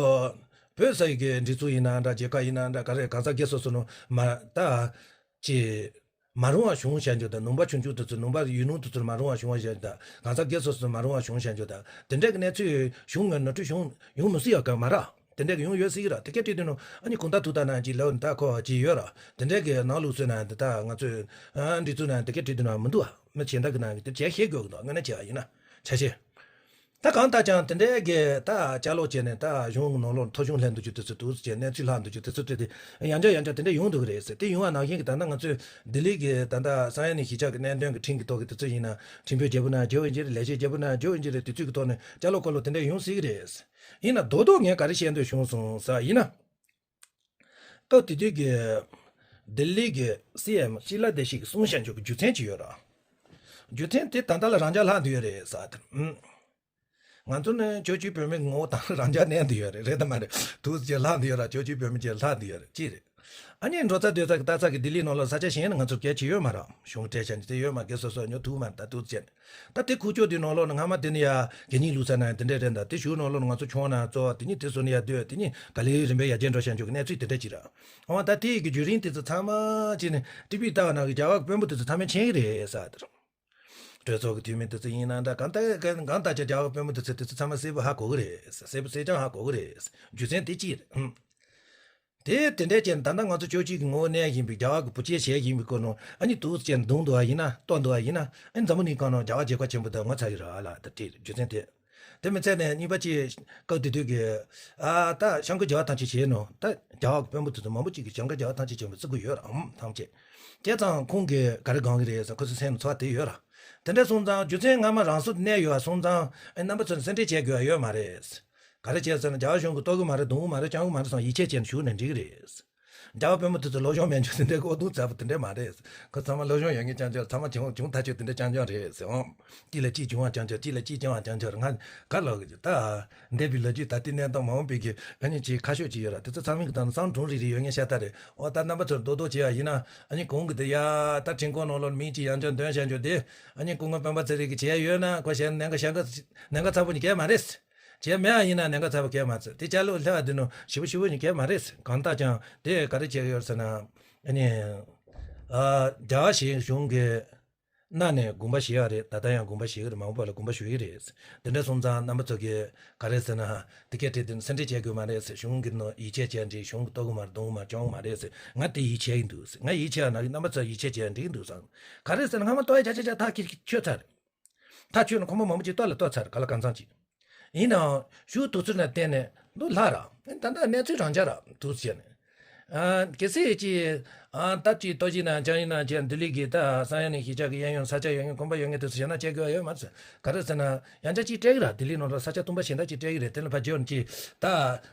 བོད་ས་ཡི་གི་སྒྲིག་འཛུགས་ཡིན་ན་འདྲ་རྒྱལ་ཁབ་ཡིན་ན་འདྲ་ག་རེ་གང་ཟག་སྒེར་སོ་སོ་ནང་མ་ད་ཅི། མ་རུང་བ་བྱུང་བྱ་འཇོག་དང་ནུས་པ་ཆུང་ཆུང་དེ་ཚོ་ནུས་པ་ཡོད་ནོ་དེ་ཚོར་མ་རུང་བ་བྱུང་བ་བྱ་འཇོག་དང་གང་ཟག་སྒེར་སོ་སོར་མ་རུང་བ་བྱུང་བྱ་འཇོག་དང་དེ་འདྲའི་གི་གནས་ཚུལ་བྱུང་ངེས་ནོར་འཁྲུལ་བྱུང་ཡོང་མི་སྲིད་ཡག་ག་མ་ར། དེ་འདྲ་གི་ཡོང་ཡོད་སྲིད་ཀྱི་ར། དེ་ག་བྲིས་དུས་ནོ་ཨ་ནི་གུང་ཐང་ཐུག་ད་ན་ཅིག་ལོ་ད་ཁོ་ཅིག་ཡོད་ར། དེ་འདྲ་གི་ནང་ལུགས་སྲོལ་ན་འདི་ད་ང་ཚོས་ཨ་འདི་ཚོ་ན་དེ་ག་བྲིས་དུས་ན་མི་འདུག་ཨ། མི་གཞན་དག་གི་ནང་གི་དེ་བྱས་ཤེས་དགོས་གི་འདུག་ངོས་ནས་བྱས་ཡིན་ན་ཆ་ཤས། ད་གང་ལྟར་ཀྱང་དེ་འདྲའི་གི་ད་ཅ་ལག་བྱས་ནས་ད་གཞུང་གི་ནང་ལོགས་ཐོ་གཞུང་ལྷན་དུ་རྒྱུ་དེ་ཚོ་དུས་སུ་བྱས་གནས་ཚུལ་ལྷག་འདུག་རྒྱུ་དེ་ཚོ་དེ་དེ་ཡང་བསྐྱར་ཡང་བསྐྱར་དེ་འདྲ་ཡོང་འདུག་གི་རེད་ཟེར། དེ་ཡོང་བ་ནང་བཞིན་གི་ད་ལྟ་ང་ཚོས་ལྡི་ལི་གི་ད་ལྟ་བསམ་ཡས་ནས་གཞིས་ཆགས་ཀྱི་གནད་དོན་གྱི་ཁྲིམས་ཀྱི་ཐོག་གི་དེ་ཚོ་ཡིན་ན་ཁྲིམས་དཔོན་བརྗེ་པོ་ན་བརྗེ་བོ་ཡིན་གྱི་རེད། ལས་བྱེད་བརྗེ་པོ་ན་བརྗེ་བོ་ཡིན་གྱི་རེད། དེ་ཚོའི་གི་ཐོག་ནས་ཅ་ལག་སྐོར་ལ་དེ་འདྲ་ཡོང་སྲིད་གི་རེད། ཡིན་ན་རྡོག་རྡོག་ངས་ག་རེ་བཤད་འདོད་བྱུང་སོང་ཟེར་ཡིན་ན། སྐབས་དེ་དུས་ཀྱི་ལྡི་ལི་གི་སི་ཨེམ་ཤི་ལ་དེ་ཤི་གིས་གསུངས་བཞག་འཇོག་གི་རྒྱུ་མཚན་ཅིག་ཡོད་ར། རྒྱུ་མཚན་དེ་ད་ལྟ་ལ་རང་འཇགས་ལྷག་འདི་ཡོད་རེད་ཟེར་དེ། ཨུམ། ང་ཚོ་ནི་ཆོས་བརྒྱུད་བོད་མི་ངོ་བོ་དང་རང་འཇགས་གནས་འདི་ཡོད་རེད། རེད་དམ་མ་རེད། དུས་ཀྱི་ལྷག་འདི་ཡོད་ར། ཆོས་བརྒྱུད་བོད་མི་ཀྱི་ལྷག་འདི་ཡོད་རེད། ཅི་རེད། ཨ་ནི་འགྲོ་ས་སྡོད་ས་གི་ལྟ་ས་གི་ལྡི་ལི་ནང་ལ་ས་ཆ་གཞན་ནི་ང་ཚོར་གལ་ཆེ་ཡོད་མ་རེད། གཞུང་སྤྲད་བྱ་ནི་དེ་ཡོད་མ་གལ་སོ་སོ་ཉོ་ཐུབ་མ་རེད། ད་དུས་ཚོད་ནི་ད་དེ་ཁུག་ཀྱོག་དེ་ནང་ལོགས་ནི་སྔ་མ་དེ་ནི་ཡ་གད་སྙིགས་བླུགས་ས་ན་དེ་འདྲས་རེད། ད་དེ་གཞུག་ནང་ལོགས་ནི་ང་ཚོ་ཆུང་ན་གཙོ་བ་དེ་ཉིད་དེ་སོ་ནི་ཡ་སྡོད་དེ་ཉིད་ག་ལེ་རིམ་པས་ཡར་རྒྱས་འགྲོ་བྱ་འཇུག་གི་གནས་ཚུལ་དེ་འདྲ་ཅིག་རེད། འོ་ད་དེ་ཡི་གི་བརྒྱུད་རིམ་དེ་ཚོ་ཚང་མ་ཅིག་ནི་ཊི་བི་ལྟ་བ་ནང་གི་རྒྱ་གར་གི་དཔོན་པོ་དེ་ཚོ་ཚང་མས་མཁྱེན་གི་རེད་ཟེར་དེ། གྲོས་ཚོགས་ཀྱི་འཐུས་མི་དེ་ཚོ་ཡིན་ན་འདྲ། གང་ལྟར་གང་ལྟར་ཀྱང་རྒྱ་གར་གི་དཔོན་པོ་དེ་ཚོ་དེ་ཚོ་ཚང་མ་གསལ་པོ་ཧ་གོ་གི་རེད། གསལ་པོ་གསལ་རྐྱང་ཧ་གོ་གི་རེད། རྒྱུ་མཚན་དེ་ཅི་རེད། དེ་དེ་འདྲའི་ཅན་ད་ལྟ་ང་ཚོ་ཕྱོགས་གཅིག་གི་ངོ་བོ་གནས་བཞིན་པའི་རྒྱ་གར་གྱི་བུ་ཅན་བྱས་བཞིན་པའི་སྐོར་ནང་ཨ་ནི་དུས་ཅན་བརྡུངས་འདུག་བ་ཡིན་ན་གཏོར་འདུག་བ་ཡིན་ན་ཨ་ནི་འཛམ་བུ་གླིང་སྒང་ནང་རྒྱ་གར་རྒྱལ་ཁབ་ཆེན་པོ་དང་ངོ་ཚ་ཡི་ར་ལ་ད་དེ་རྒྱུ་མཚན་དེ། དེ་མི་ཚད་ནས་གཉིས་པ་ཅིག་སྐབས་དེ་དུས་ཀྱི་ཨ་ད་ཤང་ཀུ་རྒྱལ་བ་ཐམས་ཅད་བྱས་ནོ། ད་རྒྱ་གར་གྱི་དཔོན་པོ་དེ་ཚོ་མང་པོ་ཅིག་གིས་ཤང་ཀུ་རྒྱལ་བ་ཐམས་ཅད་བྱས་པ་བརྩི་གི་ཡོད་ར། ཨམ་ཐམས་ཅད་བྱས་ཙང་ཁོང་གིས་ག་རེ་གང་གི་རེད་ཟེར་ཁོ་ཚོའི་སེམས་ནང་ཚོར་བ་དེ་ཡོད་ར། དེ་འདྲ་སོང་ཙང་རྒྱུ་མཚན་སྔ་མ་རང་སོར་གནས་ཡོད་པ་སོང་ཙང་ཨ་རྣམ་པ་ཚོ་ནས་སེམས་ཁྲལ་བྱེད་དགོས་པ་ཡོད་མ་རེད། ག་རེ་བྱས་ཟེར་ན་རྒྱ་གར་གཞུང་གིས་གཏོར་གི་མ་རེད། རྡུང་གི་མ་རེད། བཅོམ་གི་མ་རེད་སོང་ཡིད་ཆེས་བྱས་ནས་བཞུགས་ན་འགྲིག་གི་རེད། རྒྱ་གར་དཔོན་པོ་དེ་ཚོ་སློབ་སྦྱོང་མེད་འཇོག་དེ་འདྲའི་ཨོ་རྡུང་ཚ་པོ་དེ་འདྲ་མ་རེད། ཁོ་ཚང་མ་སློབ་སྦྱོང་ཡོད་མཁན་རྐྱང་རྐྱང་རེད། ཚང་མ་བྱུང་བྱུང་ཐག་ཆོད་དེ་འདྲ་རྐྱང་རྐྱང་རེད་ཟེར་འོང་། གཅིག་ལ་གཅིག་བྱུང་བ་རྐྱང་རྐྱང་། གཅིག་ལ་གཅིག་བྱུང་བ་རྐྱང་རྐྱང་རེད། ང་ག་ལོག་གི་ད་འདས་པའི་ལོ་རྒྱུས་ད་ལྟའི་གནས་སྟངས་མ་འོངས་པའི་གི་ཨ་ནི་ཅིག་ཁ་ཕྱོགས་ཅིག་ཡོད་ར། དེ་ཚོ་ཚང་མའི་གི་ད་ནི་བསམ་སྒྲུང་རིགས་རིགས་ཡོད་མཁན་ཤ་སྟག་རེད། འོ་ད་རྣམ་པ་ཚོར་རྡོག་རྡོག་བྱས་པ་ཡིན་ན་ཨ་ནི་གོང་གི་དེ་ཡ་ད་ཁྲིམས་ཁང་ནང་ལོགས་མིང་ཅིག་ཡང་བསྐྱར་འདོན་བྱ་འཇོག་དེ་ཨ་ནི་སྐུ་ངོ་སྤེན་པ་ཚེ་རིང་གིས་བྱས་ཡོད་ན་ཁོ་གཞན་ནན་ག་ཤ་ག་ནན་ག་ཚ་པོ་ཉིད་གས་མ་རེད། བྱས་མེད་པ་ཡིན་ན་ནན་ག་ཚ་པོ་གས་མ་ཚད་དེ་ཅ་ལག་ལྷ་བ་འདི་ནོ་ཞིབ་པོ་ཞིབ་པོ་ཉིད་གས་མ་རེད། གང་ལྟར་ཀྱང་དེ་ག་རེ་བྱས་ཡོད་ཟེར་ན་ཨ་ནི་ཨ་རྒྱ་གཞུང་གི་གནའ་ནས་དགོངས་པ་བཞེས་པ་རེད། ད་ལྟ་ཡང་དགོངས་པ་བཞེས་ཀྱི་རེད། མ་འོངས་པ་ལ་དགོངས་པ་ཞུ་གི་རེད། དེ་འདྲ་སོང་ཙང་རྣམ་པ་ཚོ་གིས་ག་རེ་ཟེར་ན་དེ་སྐད་དྲིས་དེ་ནི་སེམས་ཁྲལ་བྱེད་དགོས་མ་རེད་ཟེར། གཞུང་གི་ནང་ཡིད་ཆེས་བྱས་འགྲིག་གཞུང་གི་གཏོར་གི་མ་རེད། རྡུང་གི་མ་རེད། བཅོམ་གི་མ་རེད་ཟེར། ང་དེ་ཡིད་ཆེས་ཀྱི་འདུག་ཟེར། ང་ཡིད་ཆེས་པ་ན་རྣམ་པ་ཚོ་ཡིད་ཆེས་བྱས་འགྲིག་གི་འདུག་ཟེར། ག་རེ་ཟེར་ན་སྔ་མ་གཏོར་ཡ་ཆ་ཆ་ཆ་ཐག་ཁྱེར་ཆོད་ཚར་རེད། ཐག་ཆོད་ནས་ཁོ་མོ་མང་པོ་ཅིག་གཏོར་ལ་གཏོར་ཚར་རེད། ག་ལ་གང་འཚམ་ཅིག་ཡིན་ནའང་ཞུ་དུས་ཚོད་ན་བརྟེན་ནས་འདུག་ལྷག་ར། ད་ལྟ་གནས་ཚུལ་རང་འཇགས་ར་འདུག་ཟེར་ནས། ཨ་གལ་སྲིད་ཅིག་ཨ་སྟབས་ཅིག་ལྟོ་ཅིག་ན་ཅང་ཡིན་ན་ཅང་ལྡི་ལི་གི་ད་བསམ་ཡས་ནས་གཞིས་ཆགས་ཀྱི་གཡས་གཡོན་ས་ཆ་ཡོད་མཁན་དགོན་པ་ཡོད་མཁན་དེ་ཚོ་བྱས་ན་བྱེད་དགོས་ཡ་ཡོད་མ་རེད། ག་རེ་ཟེར་ན་ཡང་ཅག་ཅིག་སྤྲད་གི་ར། ལྡི་ལི་ནང་ལ་ས་ཆ་བཏུམ་པ་གཞན་དག་ཅིག་སྤྲད་གི་རེད། དེ་ལ་ཕར་འབྱོར་ནས་ཅིག་ད་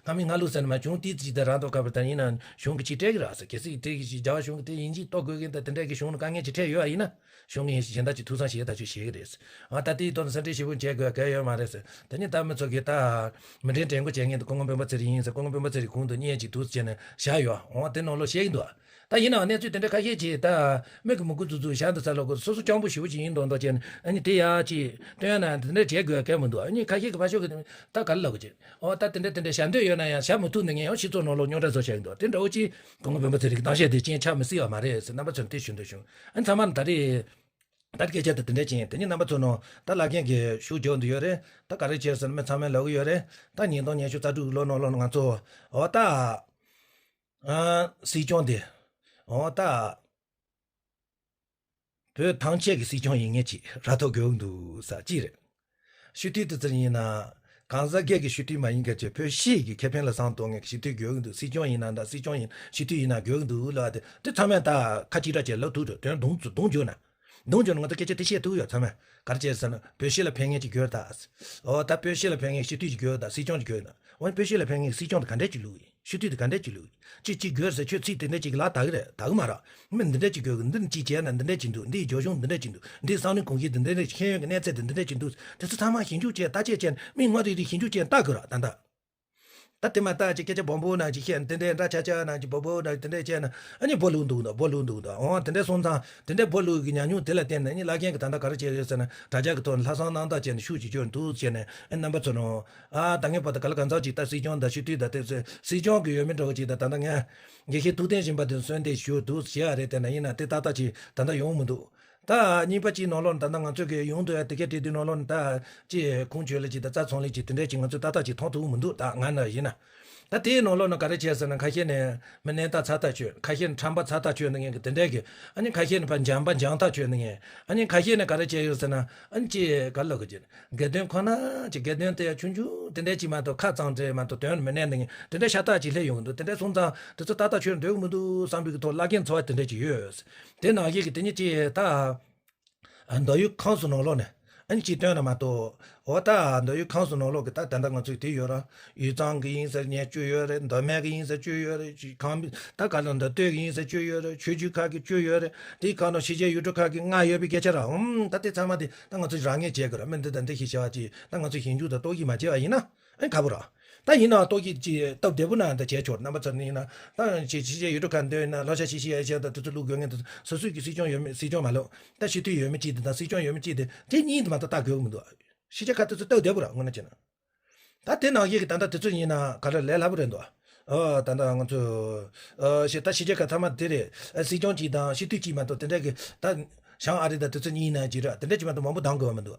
སྔ་མི་སྔ་ལུགས་ཟེར་ན་མ་བྱུང་དུས་ཅིག་ད་རང་ཐོག་ཁ་བར་ད་ཡིན་ན་གཞུང་གི་ཅིག་སྤྲད་གི་ར་ཟེར། གལ་སྲིད་དེ་གི་ཅིག་རྒྱ་གར་གཞུང་གི་དེ་ཡིན་གཅིག་གཏོར་དགོས་གི་ད་དེ་འདྲ་གི་གཞུང་ལ་དཀའ་ངལ་ཅིག་འཕྲད་ཡོད་པ་ཡིན་ན། གཞུང་གི་གཞན་དག་ཅིག་ཐུགས་བསམ་བཞེས་ད་ཅིག་བཞེས་གི་རེད། ཨ་ད་དེའི་ཐོག་ནས་སེམས་ཁྲལ་ཞེ་པོ་བྱེད་དགོས་གལ་ཡོད་མ་རེད་ཟེར། དེ་ནས་ད་མི་ཚོ་གིས་ད་མི་གྲལ་དྲན་སྐུལ་བྱེད་མཁན་དེ་སྐུ་ངོ་སྤེན་པ་ཚེ་རིང་ཡིན་ཟེར། སྐུ་ངོ་སྤེན་པ་ཚེ་རིང་གོང་དུ་བསྙད་ཅིག་འདུག་བྱས་ནས་བཞག་ཡོད། འོ་དེ་ནང་ལོགས་བཤད་ཀྱི་འདུག་ད་ཡིན་ནའང་གནས་ཚུལ་དེ་འདྲ་ཁ་ཤས་ཅིག་ད་མིག་གི་མུ་གུ་འཛུགས་འཛུགས་བཞག་འདུག་ས་ལོག་གི་སོ་སོ་སྤྱང་པོ་ཞེ་པོ་ཅིག་ཡིན་མདོག་མདོག་བྱས་ནས་ཨ་ནི་དེ་ཡག་ཅིག་སྟོན་ཡ་ན་དེ་འདྲ་བྱེད་དགོས་གལ་མི་འདུག་ཨ་ནི་ཁ་ཤས་ཀྱིས་ཕར་ཕྱོགས་ཀྱི་ད་ག་ལ་ལབ་དགོས་ཅིག་འོ་ད་དེ་འདྲ་དེ་འདྲ་བཞག་འདོད་ཡོད་ན་ཡང་བཞག་མི་ཐུབ་འདུག་ངས་ཡང་སྤྱི་ཚོགས་ནང་ལོགས་རྙོག་དྲ་བཟོ་བྱས་ཡིན་འདུག་དེ་འདྲ་བོ་ཅིག་སྐུ་ངོ་སྤེན་པ་ཚེ་རིང་གི་གཏམ་བཤད་དེ་རྐྱེན་ཆགས་མི་སྲིད་པ་མ་རེད་ཟེར་རྣམ་པ་ཚོར་དེ་ཞུ་འདོད་བྱུང་། ཨ་ནི་ཚང་མ་ལ་ད་རེས། ད་སྐད་ཆ་དེ་དེ་འདྲ་ཅན་དེ་ནི་རྣམ་པ་ཚོ་ནང་ད་ལ་རྒན་གྱི་ཤུགས་རྒྱག་འདུག་ཡོད་རེད། ད་ག་རེ་བྱས་ཟེར་ན་མི་ཚང་མས་ལབ་གི་ཡོད་རེད། ད་ཉིས་སྟོང་ཉི་ཤུ་རྩ་དྲུག་ལོ་ནང་ལོགས་ང་ཚོ་འོ་ད་ཨ་སྲིད་སྐྱོང་དེ་འོ་ད་བོད་ཐམས་ཅད་ཀྱི་སྲིད་སྐྱོང་ཡིན་ངེས་ཅིག་ར་ཐོ་དགོས་འདུག་ས་ཅིག་རེད། སྤྱི་འཐུས་དེ་ཚོ་ཡིན་ན་གང་ཟག་སྒེར་གྱི་སྤྱི་འཐུས་མ་ཡིན་མཁན་ཅིག་བོད་སྤྱི་གི་ཁེ་ཕན་ལ་བསམ་གཏོང་མཁན་གྱི་སྤྱི་འཐུས་དགོས་འདུག་སྲིད་སྐྱོང་ཡིན་ན་འདྲ་སྲིད་སྐྱོང་ཡིན་སྤྱི་འཐུས་ཡིན་ན་དགོས་འདུག་ལབ་དེ་དེ་ཚང་མས་ད་ཁ་གཅིག་གྲགས་བྱས་ལབ་ཐུབ་འགྲོ་དོན་གདོང་གདོང་བརྗོད་ན། གདོང་བརྗོད་ན་ང་ཚོ་སྐད་ཆ་དེ་བཤད་ཐུབ་ཡོད་ཚང་མས། ག་རེ་བྱས་ཟེར་ན་བོད་སྤྱི་ལ་ཕན་མཁན་ཅིག་དགོས་ད། འོ་ད་བོད་སྤྱི་ལ་ཕན་མཁན་སྤྱི་འཐུས་ཅིག་དགོས་ད་སྲིད་སྐྱོང་ཅིག་དགོས་ན། འོ་བོད་སྤྱི་ལ་ཕན་མཁན་སྲིད་སྐྱོང་དེ་ག་འདྲས་ཅིག་ལུགས་ཡིན། སྤྱི་འཐུས་དེ་ག་འདྲས་ཅིག་ལུགས་ཡིན། ཅིག་ཅིག་དགོས་ཟེར་ཁྱོད་ཚིག་དེ་འདྲས་ཅིག་ལ་དག་གི་རེད་དག་གི་མ་རེད། མི་འདི་འདྲས་ཅིག་དགོས་གི་འདི་ནི་ཅིག་བྱས་ན་འདི་འདྲས་ཅིག་འདུག་འདི་ཡི་རྒྱབ་ལྗོངས་འདི་འདྲས་ཅིག་འདུག་འདི་ཡི་བསམ་བློའི་གོམས་གཤིས་འདི་འདྲས་ཤེས་ཡོན་གྱི་གནས་ཚད་འདི་འདི་འདྲས་ཅིག་འདུག་དེ་ཚོ་ཚང་མ་ཞིབ་འཇུག་བྱས་བརྟག་དཔྱད་བྱས་ནས་མི་ངོ་རེ་རེ་ཞིབ་འཇུག་བྱས་ལྟ་དགོས་ར་ད་ལྟ། ད་དེ་མ་ཐག་ཅིག་སྐད་ཆ་སྦོམ་པོ་ནང་ཅིག་བཤད་དེ་འདྲའི་འདྲ་ཆ་ཆ་ནང་ཅིག་སྦོམ་པོ་ནང་དེ་འདྲའི་བཤད་ན་ཨ་ནི་སྦོ་ལུག་འདུག་འདུག་སྦོ་ལུག་འདུག་འདུག་འོ་དེ་འདྲའི་སོང་ཙང་དེ་འདྲའི་སྦོ་ལུག་གི་ཉམས་མྱོང་དེ་ལ་བརྟེན་ནས་ཨ་ནི་བླ་རྒན་གི་ད་ལྟ་ག་རེ་བྱས་ཡོད་ཟེར་ན་དྲ་རྒྱ་གི་ཐོག་ནས་ལྷག་བསམ་རྣམ་དག་བྱས་ནས་ཤུགས་ཀྱིས་བསྐྱོན་འདུག་བྱས་ནས་ཨ་རྣམ་པ་ཚོ་ནང་ཨ་ད་ངས་བར་དུ་ག་ལ་གང་ཚང་ཅིག་ད་སྲིད་སྐྱོང་དང་སྤྱི་འཐུས་དང་དེ་ཚོ་སྲིད་སྐྱོང་གི་འོས་མི་འདྲ་བོ་ཅིག་དང་ད་ལྟ་ངས་དགེ་བཤེས་ཐུབ་བསྟན་སྦྱིན་པ་དེ་གསོལ་འདེབས་ཞུ་འདུག་བྱས་ཨ་རེད། དེ་ན་ཡིན་ན་དེ་ཏག་ཏག་ཅིག་ད་ལྟ་ཡོང་མི་འདུག་ད་གཉིས་པ་གཅིག་ནང་ལོགས་ནས་ད་ལྟ་ང་ཚོས་གི་ཡོང་འདུག་ཡ་དེ་གའི་དེ་དུས་ནང་ལོགས་ནས་ད་ཅིག་ཁུངས་བཅོལ་ལ་ཅིག་ད་རྩ་ཚང་ལ་ཅིག་དེ་འདྲས་ཅིག་ང་ཚོས་ཏག་ཏག་ཅིག་མཐོང་ཐུབ་མི་འདུག་ད་ང་ན་ཡིན་ན། ད་དེའི་ནང་ལོགས་ནས་ག་རེ་བྱས་ཟེར་ན། ཁ་ཤས་ནས་མི་གནས་ཐག་ཚ་ཐག་ཆོད། ཁ་ཤས་ནས་ཁྲམ་པ་ཚ་ཐག་ཆོད་ནས་ངན་གི་དེ་འདྲས་གི། ཨ་ནི་ཁ་ཤས་ནས་ཕར་འཇམ་པ་འཇམ་ཐག་ཆོད་ནས་ངན། ཨ་ནི་ཁ་ཤས་ནས་ག་རེ་བྱས་ཡོད་ཟེར་ན། ཨ་ནི་ཅི་ག་ལབ་དགོས་ཀྱི། དགེ་འདུན་ཁོ་ན་ཅི་དགེ་འདུན་དེ་ཆུང་ཆུང་དེ་འདྲས་ཅིག་མ་གཏོགས། ཁ་གཙང་འདྲེ་མ་གཏོགས་དོན་མི་གནས་ནས་ངན། དེ་འདྲས་ཤ་སྟག་ཅིག་སླེབས་ཡོང་གི་འདུག་དེ་འདྲས་སོང་ཙང་དེ་ཚོ་ཏག་ཏག་ཆོད་འགྲོ་གི་མི་འདུག་བསམ་པའི་གི་ཐོག་བླ་རྒན་ཚོ་བ་དེ་འདྲས་ཅིག་ཡོད། དེ་ནང་བཞིན་གི་དེ་ཉིད་ཅིག་ད། ཨ། མདོ་དབུས་ཁམས་གསུམ་ནང་ལོགས་ནས་ཨ་ནི་གཅིག་བཏོན་ན་མ་གཏོགས། འོ་ད་མདོ་དབུས་ཁམས་གསུམ་ནང་ལོགས་ཀྱི་ད་ད་ལྟ་ང་ཚོའི་དེ་ཡོད་ར། དབུས་གཙང་གི་ཡིན་ཟེར་ཉེར་བཅུ་ཡོད་རེད། མདོ་སྨད་ཀྱི་ཡིན་ཟེར་བཅུ་ཡོད་རེད། ཅི་གང་ད་ག་ལ་མདོ་སྟོད་ཀྱི་ཡིན་ཟེར་བཅུ་ཡོད་རེད། ཆོས་བརྒྱུད་ཁག་གི་བཅུ་ཡོད་རེད། དེའི་ཁག་ནང་ཕྱི་རྒྱལ་ཡུལ་གྲུ་ཁག་གི་ལྔ་ཡོད་པའི་སྐད་ཆ་ར། ཨུམ། ད་དེ་ཚང་མ་དེ་ད་ང་ཚོས་རང་ངེས་བྱེད་དགོས་ར། མི་འདི་དང་འདི་ཞིག་བྱ་བ་ཅིག་ད་ང་ཚོས་ཞིབ་འཇུག་དང་རྟོག་ཞིབ་མ་བྱས་པ་ཡིན་ན། ཨ། ཁ་བོ་ར། ད་ཡིན་ནའང་ཏོག་གི་ཅིག་སྟབས་བདེ་པོ་ན་ད་བྱས་ཆོག་རྣམ་པ་ཚོ་ནི་ཡིན་ན། ད་ཅིག་ཕྱི་རྒྱལ་ཡུལ་གྲུ་ཁག་འདོན་ཡིན་ན། ལྷོ་ཤ་ཤི་ཤི་ཡ་ཤ་ད་དེ་ཚོ་ལུགས་དགོས་ངེས་དེ། སོ་སོའི་གི་སྲིད་སྐྱོང་ཡོད་མེད། སྲིད་སྐྱོང་མ་ལོ། ད་སྤྱི་འཐུས་ཡོད་མེད་ཅིག་དེ་དང་། སྲིད་སྐྱོང་ཡོད་མེད་ཅིག་དེ། དེ་གཉིས་དེ་མ་གཏོགས་ད་དགོས་གི་མི་འདུག་ཕྱི་རྒྱལ་ཁག་དེ་ཚོ་སྟབས་བདེ་པོ་ར། དངོས་གནས་བྱས་ན། ད་དེ་ནང་བཞིན་གི་ད་ལྟ་དེ་ཚོ་ཡིན་ན་ག་རེ་ལས་སླ་པོ་རེད་འདུག་ཨ། ད་ལྟ་ང་ཚོ། ཨ། ཤི། ད་ཕྱི་རྒྱལ་ཁག་ཚང་མ་དེ་རེད། ཨ། སྲིད་སྐྱོང་གཅིག་དང་སྤྱི་འཐུས་གཅིག་མ་གཏོགས་དེ་འདྲ་གི། ད་བྱང་ཨ་རི་དང་དེ་ཚོ་གཉིས་ཡིན་ན་ཅིག་ར། དེ་འདྲ་གཅིག་མ་གཏོགས་མང་པོ་གཏོང་དགོས་པ་མི་འདུག་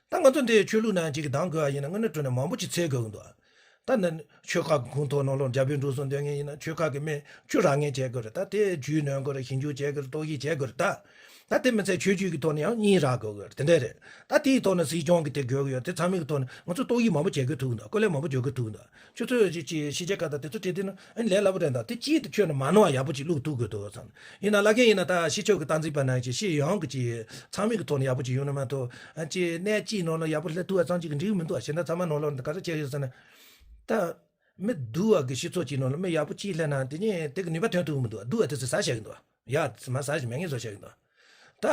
ད་ང་ཚོ་འདི་ཆོས་ལུགས་ནང་གཅིག་གི་གཏོང་དགོས་པ་ཡིན་ན། དངོས་གནས་དྲང་གནས་མང་པོ་ཅིག་འཚོལ་དགོས་ཀྱི་འདུག་ད་ནི་ཆོལ་ཁ་གི་ཁོངས་གཏོགས་ནང་ལོགས་རྒྱ་བོད་འབྲུག་གསུམ་སྡོད་མཁན་ཡིན་ན། ཆོལ་ཁ་གི་མི་བཅུ་ར་ངེས་བྱེད་དགོས་རེད། ད་དེ་རྒྱུས་ནོན་དགོས་རེད། ཞིབ་འཇུག་བྱེད་དགོས་རེད། རྟོག་ཞིབ་བྱེད་དགོས་རེད། ད། ད་དེ་མི་ཚད་ཆོས་བརྒྱུད་ཀྱི་ཐོག་ནས་ཡང་གཉིས་རག་དགོས་ཀྱི་རེད། དེ་འདྲ་རེད། ད་དེའི་ཐོག་ནས་སྲིད་སྐྱོང་གི་དེ་དགོས་ཀྱི་ཡོད། དེ་ཚང་མའི་གི་ཐོག་ནས་ང་ཚོ་རྟོག་ཞིབ་མང་པོ་བྱེད་དགོས་ཐུག་འདུག་སྐོར་ལས་མང་པོ་བརྗོད་དགོས་ཐུག་འདུག་ཁྱོད་ཚོས་ཅིག་ཅིག་ཕྱི་རྒྱལ་ཁག་དང་དེ་ཚོ་བྲིས་དུས་ན། ཨ་ནི་ལས་སླ་པོ་རེད་འདུག་དེ་གཅིག་དེ་ཁྱོད་ནས་མ་ནོར་བ་ཡག་པོ་ཅིག་བླུགས་ཐུབ་དགོས་འདུག་བསམ། ཡིན་ན་བླ་རྒན་ཡིན་ན། ད་སྤྱི་ཁྱབ་ཀྱི་སྟངས་འཛིན་པ་ནང་ཅིག་སྤྱི་ཡོངས་ཀྱི་ཅིག་ཚང་མའི་གི་ཐོག་ནས་ཡག་པོ་ཅིག་ཡོང་ན་མ་གཏོགས། ཨ། ཅིག་གནས་གཅིག་ནང་ལ་ཡག་པོ་སླེབས་ཐུབ་པ་ཙམ་ཅིག་གིས་འགྲིག་གི་མི་འདུག་གཞན་དག་ཚང་མ་ནང་ལོགས་ནས་ག་རེ་བྱས་ཡོད་ཟེར་ན། ད་མི་སྡུག་པ་གི་སྤྱི་ཚོགས་ཅིག་ནང་ལ་མི་ཡག་པོ་གཅིག་སླེབས་ན། དེ་ནས་དེ་གི་ནུས་པ་ཐོན་ཐུབ་ཀྱི་མི་འདུག་སྡུག་པ་དེ་ཚོ་ཟ་བཞག་གི་འདུག་ཡག་མ་ཟ་ཞིག་མེད་ངེས་བཟོ་བྱས་ཀྱི་འདུག་ད་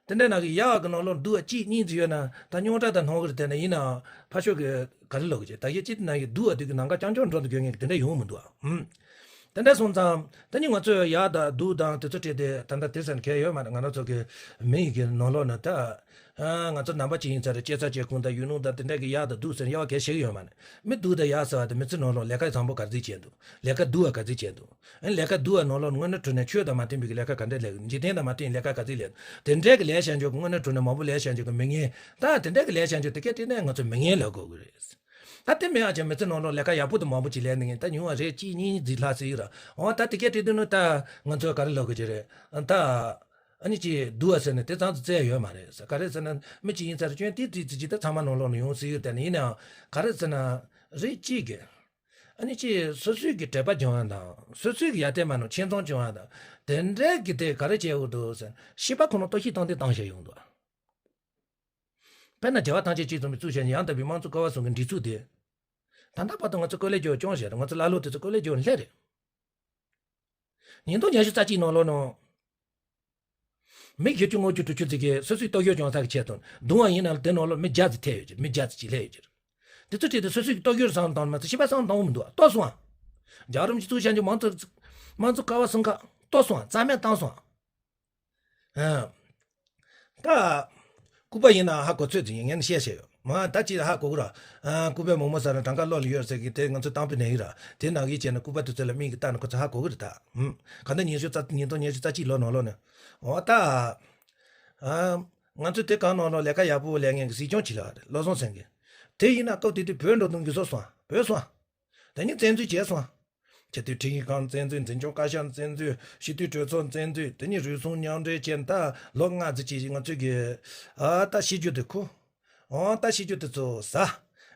དེ་འདྲ་ནང་གི་ཡག་གི་ནང་ལོགས་སྡུག་པ་གཅིག་གཉིས་ཙམ་ཡོད་ན། ད་རྙོག་དྲ་དང་སྣང་གི་རེད། དེ་ནས་ཡིན་ནའང་ཕར་ཕྱོགས་ཀྱི་ག་རེ་ལབ་དགོས་ཀྱི། ད་གཞི་གཅིག་ནང་གི་སྡུག་པ་དེ་གི་ནམ་མཁའ་རྐྱང་རྐྱང་འགྲོ་འདུག་དགོས་ངེས་དེ་འདྲ་ཡོང་མི་འདུག་ཨ། ཧུམ། དེ་འདྲ་སོང་ཙང་ད་ནི་ང་ཚོས་ཡག་དང་སྡུག་དང་དེ་ཚོ་བྲིས་ཏེ་ད་ལྟ་དེ་ཟེར་མཁན་ཡོད་མ་རེད། ང་རང་ཚོ་གི་མི་ཡི་གི་ནང་ལོགས་ན་ད། ཨ། ང་ཚོ་ནང་པ་ཅིག་ཡིན་ཙང་རེད། སྐྱེས་ས་སྐྱེས་ཁུངས་དང་ཡུལ་ལུང་དང་དེ་འདྲ་གི་ཡག་དང་སྡུག་ཟེར་དབྱེ་བ་གལ་ཆེ་གི་ཡོད་མ་རེད། མི་སྡུག་དང་ཡག་ཟེར་བ་དེ་མི་ཚེ་ནང་ལོགས་ལས་ཀ་བཟང་པོ་ག་ཚོད་བྱས་འདུག་ལས་ཀ་སྡུག་པ་ག་ཚོད་བྱས་འདུག་ཨ་ནི་ལས་ཀ་སྡུག་པ་ནང་ལོགས་དངོས་གནས་དྲང་གནས་ཆོས་དང་མ་མཐུན་པའི་གི་ལས་ཀ་ག་འདྲས་ལས། འཇིག་རྟེན་དང་མ་མཐུན་པའི་ལས་ཀ་ག་ཚོད་ལས། དེ་འདྲའི་གི་ལས་བྱ་རྒྱུ་གི་དངོས་གནས་དྲང་གནས་མང་པོ་ལས་བྱ་རྒྱུ་གི་མི་ངན། ད་དེ་འདྲའི་གི་ལས་བྱ་རྒྱུ་དེ་གས་བྲིས་ནས་ང་ཚོ་མི་ངན་ལབ་དགོས་གི་རེད། ད་དེ་མིན་ཡང་ཅིག་མི་ཚེ་ནང་ལོགས་ལས་ཀ་ཡག་པོ་དེ་མང་པོ་ཅིག་ལས་ནས་ངས་ད་ཉུང་བ་རེ་གཅིག་གཉིས་ཙམ་ལྷག་ཟེར་གི་ར། འོ་ད་དེ་གས་བྲིས་དུས་ནི་ད་ང་ཚོས་ག་རེ་ལབ་དགོས་ཀྱི་རེད། ད་ཨ་ནི་ཅིག་སྡུག་པ་ཟེར་ནས་དེ་ཙམ་དུ་བཙལ་ཡོད་མ་རེད་ཟེར། ག་རེ་ཟེར་ན་མི་གཅིག་ཡིན་ཙང་རེད། སྐྱོན་ཏོག་ཙམ་ཙམ་ཅིག་ད་ཚང་མ་ནང་ལོགས་ནས་ཡོང་སྲིད་ཡོད། དེ་ནི་ཡིན་ནའང་ག་རེ་ཟེར་ན། རེ་གཅིག་གི་ཨ་ནི་ཅིག་སོ་སོའི་གི་དྲེགས་པ་སྦྱང་བ་དང་། སོ་སོའི་གི་ཡར་བལྟས་མ་ནོར་ཁྱིམ་ཚང་སྐྱོང་བ་དང་། དེ་འདྲའི་གི་དེ་ག་རེ་བྱེད་དགོས་འདུག་ཟེར་ན། སྤྱི་པ་ཁོ་ན་ལྟོ་ཤི་བཏང་སྟེ་བཏང་བཞག་ཡོང་འདུག་དཔེར་ན་རྒྱལ་བ་ཐམས་ཅད་གཅིག་བསྡོམས་པའི་གཙོ་བྱས་ནས་ཡང་དག་པའི་དམངས་གཙོ་ཀ་བ་གསུམ་གྱི་སྒྲིག་འཛུགས་དེ། ད་ལྟ་བར་དུ་ང་ཚོ་བཀོད་ལེགས་སྐྱོར་བ་སྐྱོང་བཞག་རེད། ང་ཚོ་ཀླ་ཀློ་དེ་ཚོ་བཀོད་ལེགས་སྐྱོར་བ་སླེབས་རེད། ཉིས་སྟོང་ཉི་ཤུ་རྩ་གཅིག་ནང་ལོགས་ནང་། མི་བཞི་བཅུ་ལྔ་བཅུ་དྲུག་ཅུ་ཙམ་གྱིས་སོ་སོའི་ལྟོ་ཤོར་བྱུང་ས་གི་ཆེད་དུ་རྡུང་བ་ཡིན་ན་དེ་ནང་ལོགས་མི་བརྒྱ་ཙམ་ཐེ་ཡོད་ཀྱི། མི་བརྒྱ་ཙམ་ཅིག་སླེབས་ཡོད་ཀྱི། དེ་ཚོ་ཁྲིད་དེ་སོ་སོའི་ལྟོ་ཤོར་སང་བཏང་མ་ཚད་སྤྱི་པ་སང་བཏང་མི་འདུག་ལྟོ་སོང་ཨ། རྒྱལ་བ་རིན་པོ་ཆེ་གཙོས་བྱས་ཀྱི་མང་གཙོ་དམངས་གཙོ་ཀ་བ་གསུམ་ཀ་ལྟོ་སོང་ཨ། རྩ་མེད་བཏང་སོང་ཨ། ཨ། ད། ལྐུགས་པ་ཡིན་ན་ཧ་གོ་ཚོད་ཅིག་ཡིན་ངས་བཤད་བཤད་ཡོད་མ། ད་ཅི་ཧ་གོ་གི་ར། ཨ། ལྐུགས་པའི་མོག་མོག་ཟ་ར་གྲངས་ཀ་བློ་ལ་ཡོད་ཟེར་གི་དེ་ང་ཚོ་གཏམ་དཔེ་ནས་ཡིན་ར། དེ་ནང་གི་བྱས་ན་ལྐུགས་པ་དེ་ཚོ་ལ་མིག་གིས་བལྟས་ན་ཁོ་ཚོ་ཧ་གོ་གི་རེད་ད། ཧུམ། ག་འདྲ་ཉི་ཤུ་རྩ། ཉིས་སྟོང་ཉི་ཤུ་རྩ་གཅིག་ལོ་ནང་ལོགས་ནས། འོ་ད། ཨ། ང་ཚོ་དེ་གང་ནང་ལོགས་ལས་ཀ་ཡག་པོ་ལས་མཁན་གྱི་སྲིད་སྐྱོང་ཅིག་ལ་བློ་བཟང་སེང་གེ། དེ་ཡིན་ན་སྐབས་དེ་དུས་བོད་འགྲོ་དུས་འགྱོད་སོ་སོང་བོད་སོང་། དེ་ནས་བཙན་འཛུལ་བྱས་སོང་། ཆེས་མཐོའི་ཁྲིམས་ཞིབ་ཁང་བཙན་འཛུལ། འཛིན་སྐྱོང་བཀའ་ཤག་བཙན་འཛུལ། སྤྱི་འཐུས་གྲོས་ཚོགས་བཙན་འཛུལ། དེ་ནས་རུལ་སུངས་མཉམ་འབྲེལ་བྱས། ད་ལོ་ལྔ་ཙམ་ཅིག་ང་ཚོས་ཀྱི། ཨ། ད་ཤི་རྒྱུ་དེ་ཁུར། འོ་ད་ཤི་རྒྱུ་དེ་ཚོ་ཟ།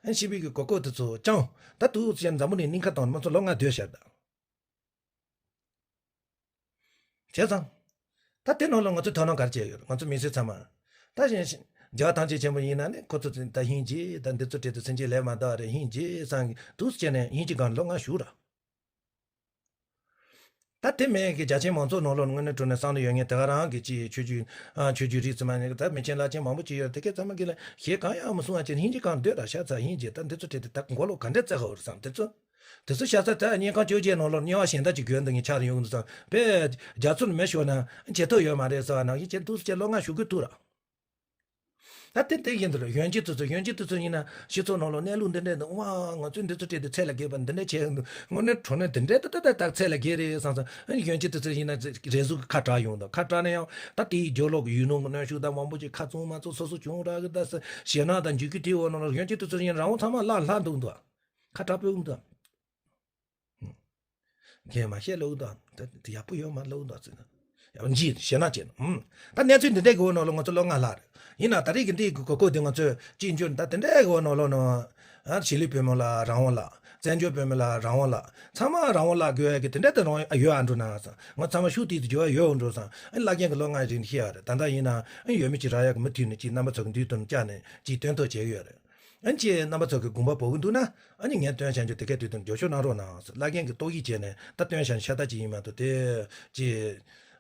ཨ། ཤི་བའི་གི་གོ་སྐབས་དེ་ཚོ་བཅིངས། ད་དུས་ཚོད་འཛམ་བུ་གླིང་སྙིང་ཁ་བཏང་ནས་ང་ཚོ་ལོ་ལྔ་སྡོད་བཞག་ད། བྱས་ཙང་། ད་དེ་ནང་ལ་ང་ཚོས་དོ་སྣང་ག་རེ་བྱས་ཡོད་རེད། ང་ཚོ་མི་སེར་ཚང་མ། ད་གཞན་ཞིག་རྒྱལ་བ་ཐམས་ཅད་མཁྱེན་པ་ཡིན་ན་ནི་ཁོ་ཚོ་ད་ཧིན་རྗེ་ད་འདི་ཚོ་བྲིས་ཏེ་སེམས་ཅན་ལས་མ་འདའ་བ་རེད། ཧིན་རྗེ་བསམ་གི་འདུག་སེ་བྱས་ནས་ཧིན་རྗེ་སྒང་ལོ་ལྔ་བཞུགས་ར། ད་དེ་མིན་གི་རྒྱ་ཆེའི་མང་ཚོགས་ནང་ལོགས་དངོས་གནས་དྲང་གནས་བསམ་བློ་ཡོད་མཁན་དེ་ག་རང་གི་ཅིག་ཆོས་བརྒྱུད། ཨ། ཆོས་བརྒྱུད་རིས་ཙམ་མ་ནི་ད་མི་ཆེན་བླ་ཆེན་མང་པོ་ཅིག་ཡོད། དེ་གས་ཚང་མ་གི་ལ་གཞས་གང་ཡང་མི་གསུང་བ་བྱས་ནས་ཧིན་རྗེ་སྒང་སྡོད་ར་ཤག་ཚ། ཧིན་རྗེ་ད་འདི་ཚོ་བྲིས་ཏེ་ད་མགོ་ལོག་ག་འདྲས་བཙལ་དགོས་རེད་བསམ། དེ་ཚོ། དེ་ཚོ་བྱས་ཙང་ད་དམྱལ་ཁམས་བཅོ་བརྒྱད་ནང་ལོགས་དམྱལ་བ་གཞན་དག་ཅིག་དགོས་འདུག་ངས་ཆགས་ཡོང་གི་འདུག་བསམ། དཔེ་རྒྱ་མཚོ་ནས་མེ་ཤོར་ན་བྱེད་ཐབས་ཡོད་མ་རེད་ཟེར་བ་ནང་བཞིན་བྱས་འདུག་སེ་བྱས་ལོ་ལྔ་བཞུགས་དགོས་ཐུག་ར། ད་དེ་དེ་ཡིན་འདུག་ར། གཞོན་སྐྱེས་དེ་ཚོ། གཞོན་སྐྱེས་དེ་ཚོ་ཡིན་ན་སྤྱི་ཚོགས་ནང་ལོགས་གནས་ལུགས་འདི་འདྲས་འདུག་ཨ་མ། ང་ཚོས་འདི་ཚོ་བྲིས་ཏེ་ཚད་ལས་བརྒལ་བ་འདི་འདྲས་བྱས་ཡོང་འདུག་དངོས་གནས་དྲང་གནས་འདི་འདྲས་ད་ད་ད་ད་ཚད་ལས་བརྒལ་རེད་བསམ་བསམ། ཨ་ནི་གཞོན་སྐྱེས་དེ་ཚོ་ཡིན་ན་རེ་ཟུང་གི་ཁ་གྲག་ཡོང་འདུག་ཁ་གྲག་ན་ཡང་ད་དེའི་རྒྱབ་ལོགས་ཀྱི་ཡུལ་ལུང་གི་གནོན་ཤུགས་དང་མང་པོ་ཅིག་ཁ་བཙུམ་མ་བཙུམ་སོ་སོ་བྱུང་རག་གི། ད་ཟེར་ཞེད་སྣང་དང་འཇིགས་སྐུལ་དེའི་འོག་ནང་ལ་གཞོན་སྐྱེས་དེ་ཚོ་ཡིན་རང་དབང་ཚང་མ་བརླག་བརླག་འདུག་འདུག་ཁ་གྲག་པོ་འདུག་རྒན་མ་བཤད་ལོག་དང་ད་ཡག་པོ་ཡོད་མ་ལོག་དང་ཟེར་ན། ཡང་འཇིག་ཞེ་ན་བྱས་ན། ཨུམ། ད་གནས་ཚུལ་འདི་འདྲའི་གི་འོག་ནང་ལ་ང་ཚོ་ལོ་ལྔ་ལྷག་རེད། ཡིན་ན་ད་རེས་ཀྱི་འདི་གི་གོ་སྐབས་འདི་ང་ཚོས་གཅིག་འཇོན་ད་དེ་འདྲའི་གི་འོག་ནང་ལོ་ནང་། ཨ་གཞིས་ལུས་བོད་མི་ལ་རང་དབང་ལ། བཙན་བྱོལ་བོད་མི་ལ་རང་དབང་ལ། ཚང་མ་རང་དབང་ལ་དགོས་ཡ་གི་དེ་འདྲ་དེ་རང་ཡོད་ཨ་འགྲོ་ན་ཟེར། ང་ཚང་མ་ཤུགས་དེ་དུ་འགྱུར་བ་ཡོད་འགྲོ་ཟེར། ཨ་བླ་རྒན་གི་ལོ་ལྔ་རིང་ཤི་ཡ་རེད། ད་ལྟ་ཡིན་ན་ཨ་ཡོད་མི་གཅིག་རག་ཡ་གི་མུ་མཐུད་ནས་གཅིག་རྣམ་པ་ཚོ་གི་མདུན་དུ་བཅར་ནས་གཅིག་སྟོན་ཐབས་བྱས་ཡོད་རེད། ཨ་ནི་ཅིག་རྣམ་པ་ཚོ་གི་དགོངས་པ་འབོར་གི་འདུག་ན། ཨ་ནི་ངས་སྟོན་བྱ་རྒྱུ་དེ་གའི་དུས་དུ་འགྱོ་ཤོག་གནང་རོགས་གནང་ཟེར། བླ་རྒན་གྱི་ཏོག་དབྱིབས་བྱས་ནས་ད་སྟོན་བྱ་ཤ་སྟག་ཅིག་ཡིན་མ་གཏོགས་དེ་ཅིག་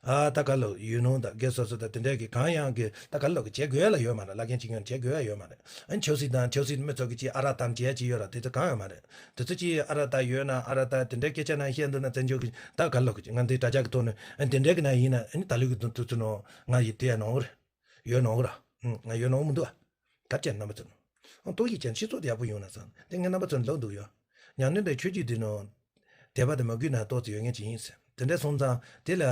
ཨ་ད་ག་ལོ་ཡུལ་ནང་དང་སྒེར་སོ་སོ་དང་དེ་འདྲས་ཀྱི་གང་ཡང་གི་ད་ག་ལོ་གི་བྱེད་དགོས་ཡ་ལ་ཡོད་མ་རེད། བླ་རྒན་གཅིག་ཡོང་བྱེད་དགོས་ཡ་ཡོད་མ་རེད། ཨ་ནི་ཆབ་སྲིད་དང་ཆབ་སྲིད་མི་ཚོ་གི་ཅིག་ཨ་རག་དམ་བྱེད་ཡ་ཅིག་ཡོད་ར་དེ་ཚོ་གང་ཡང་མ་རེད། དེ་ཚོ་ཅིག་ཨ་རག་ད་ཡོད་ན་ཨ་རག་ད་དེ་འདྲས་སྐད་ཆ་ན་བཤད་འདུག་ན་བཙན་བྱོལ་གི་ད་ག་ལོ་གི་ང་འདི་དྲ་རྒྱ་གི་ཐོག་ནས་ཨ་ནི་དེ་འདྲས་གི་ན་ཡིན་ན་ཨ་ནི་ད་ལོ་གི་དུ་དུ་ཚོ་ནོ་ང་ཡི་དེ་ཡ་ནོ་རེད། ཡོད་ནོ་ར། ང་ཡོད་ནོ་མི་འདུག་ཨ། ག་བྱས་རྣམ་པ་ཚོ། ཏོག་དབྱིབས་ཅན་སྤྱི་ཚོགས་དེ་ཡག་པོ་ཡོང་ན་བསམ། དེ་ངས་རྣམ་པ་ཚོ་ལབ་འདུག་ཡོད། ཉམས་ལེན་དང་ཆོས་བརྒྱུད་འདི་ནང་། དད་པ་དང་མོས་གུས་ན་ཏོག་ཙམ་ཡོད་མཁན་ཅིག་ཡིན་ཟེར། དེ་འདྲ་སོང་ཙང་དེ་ལ་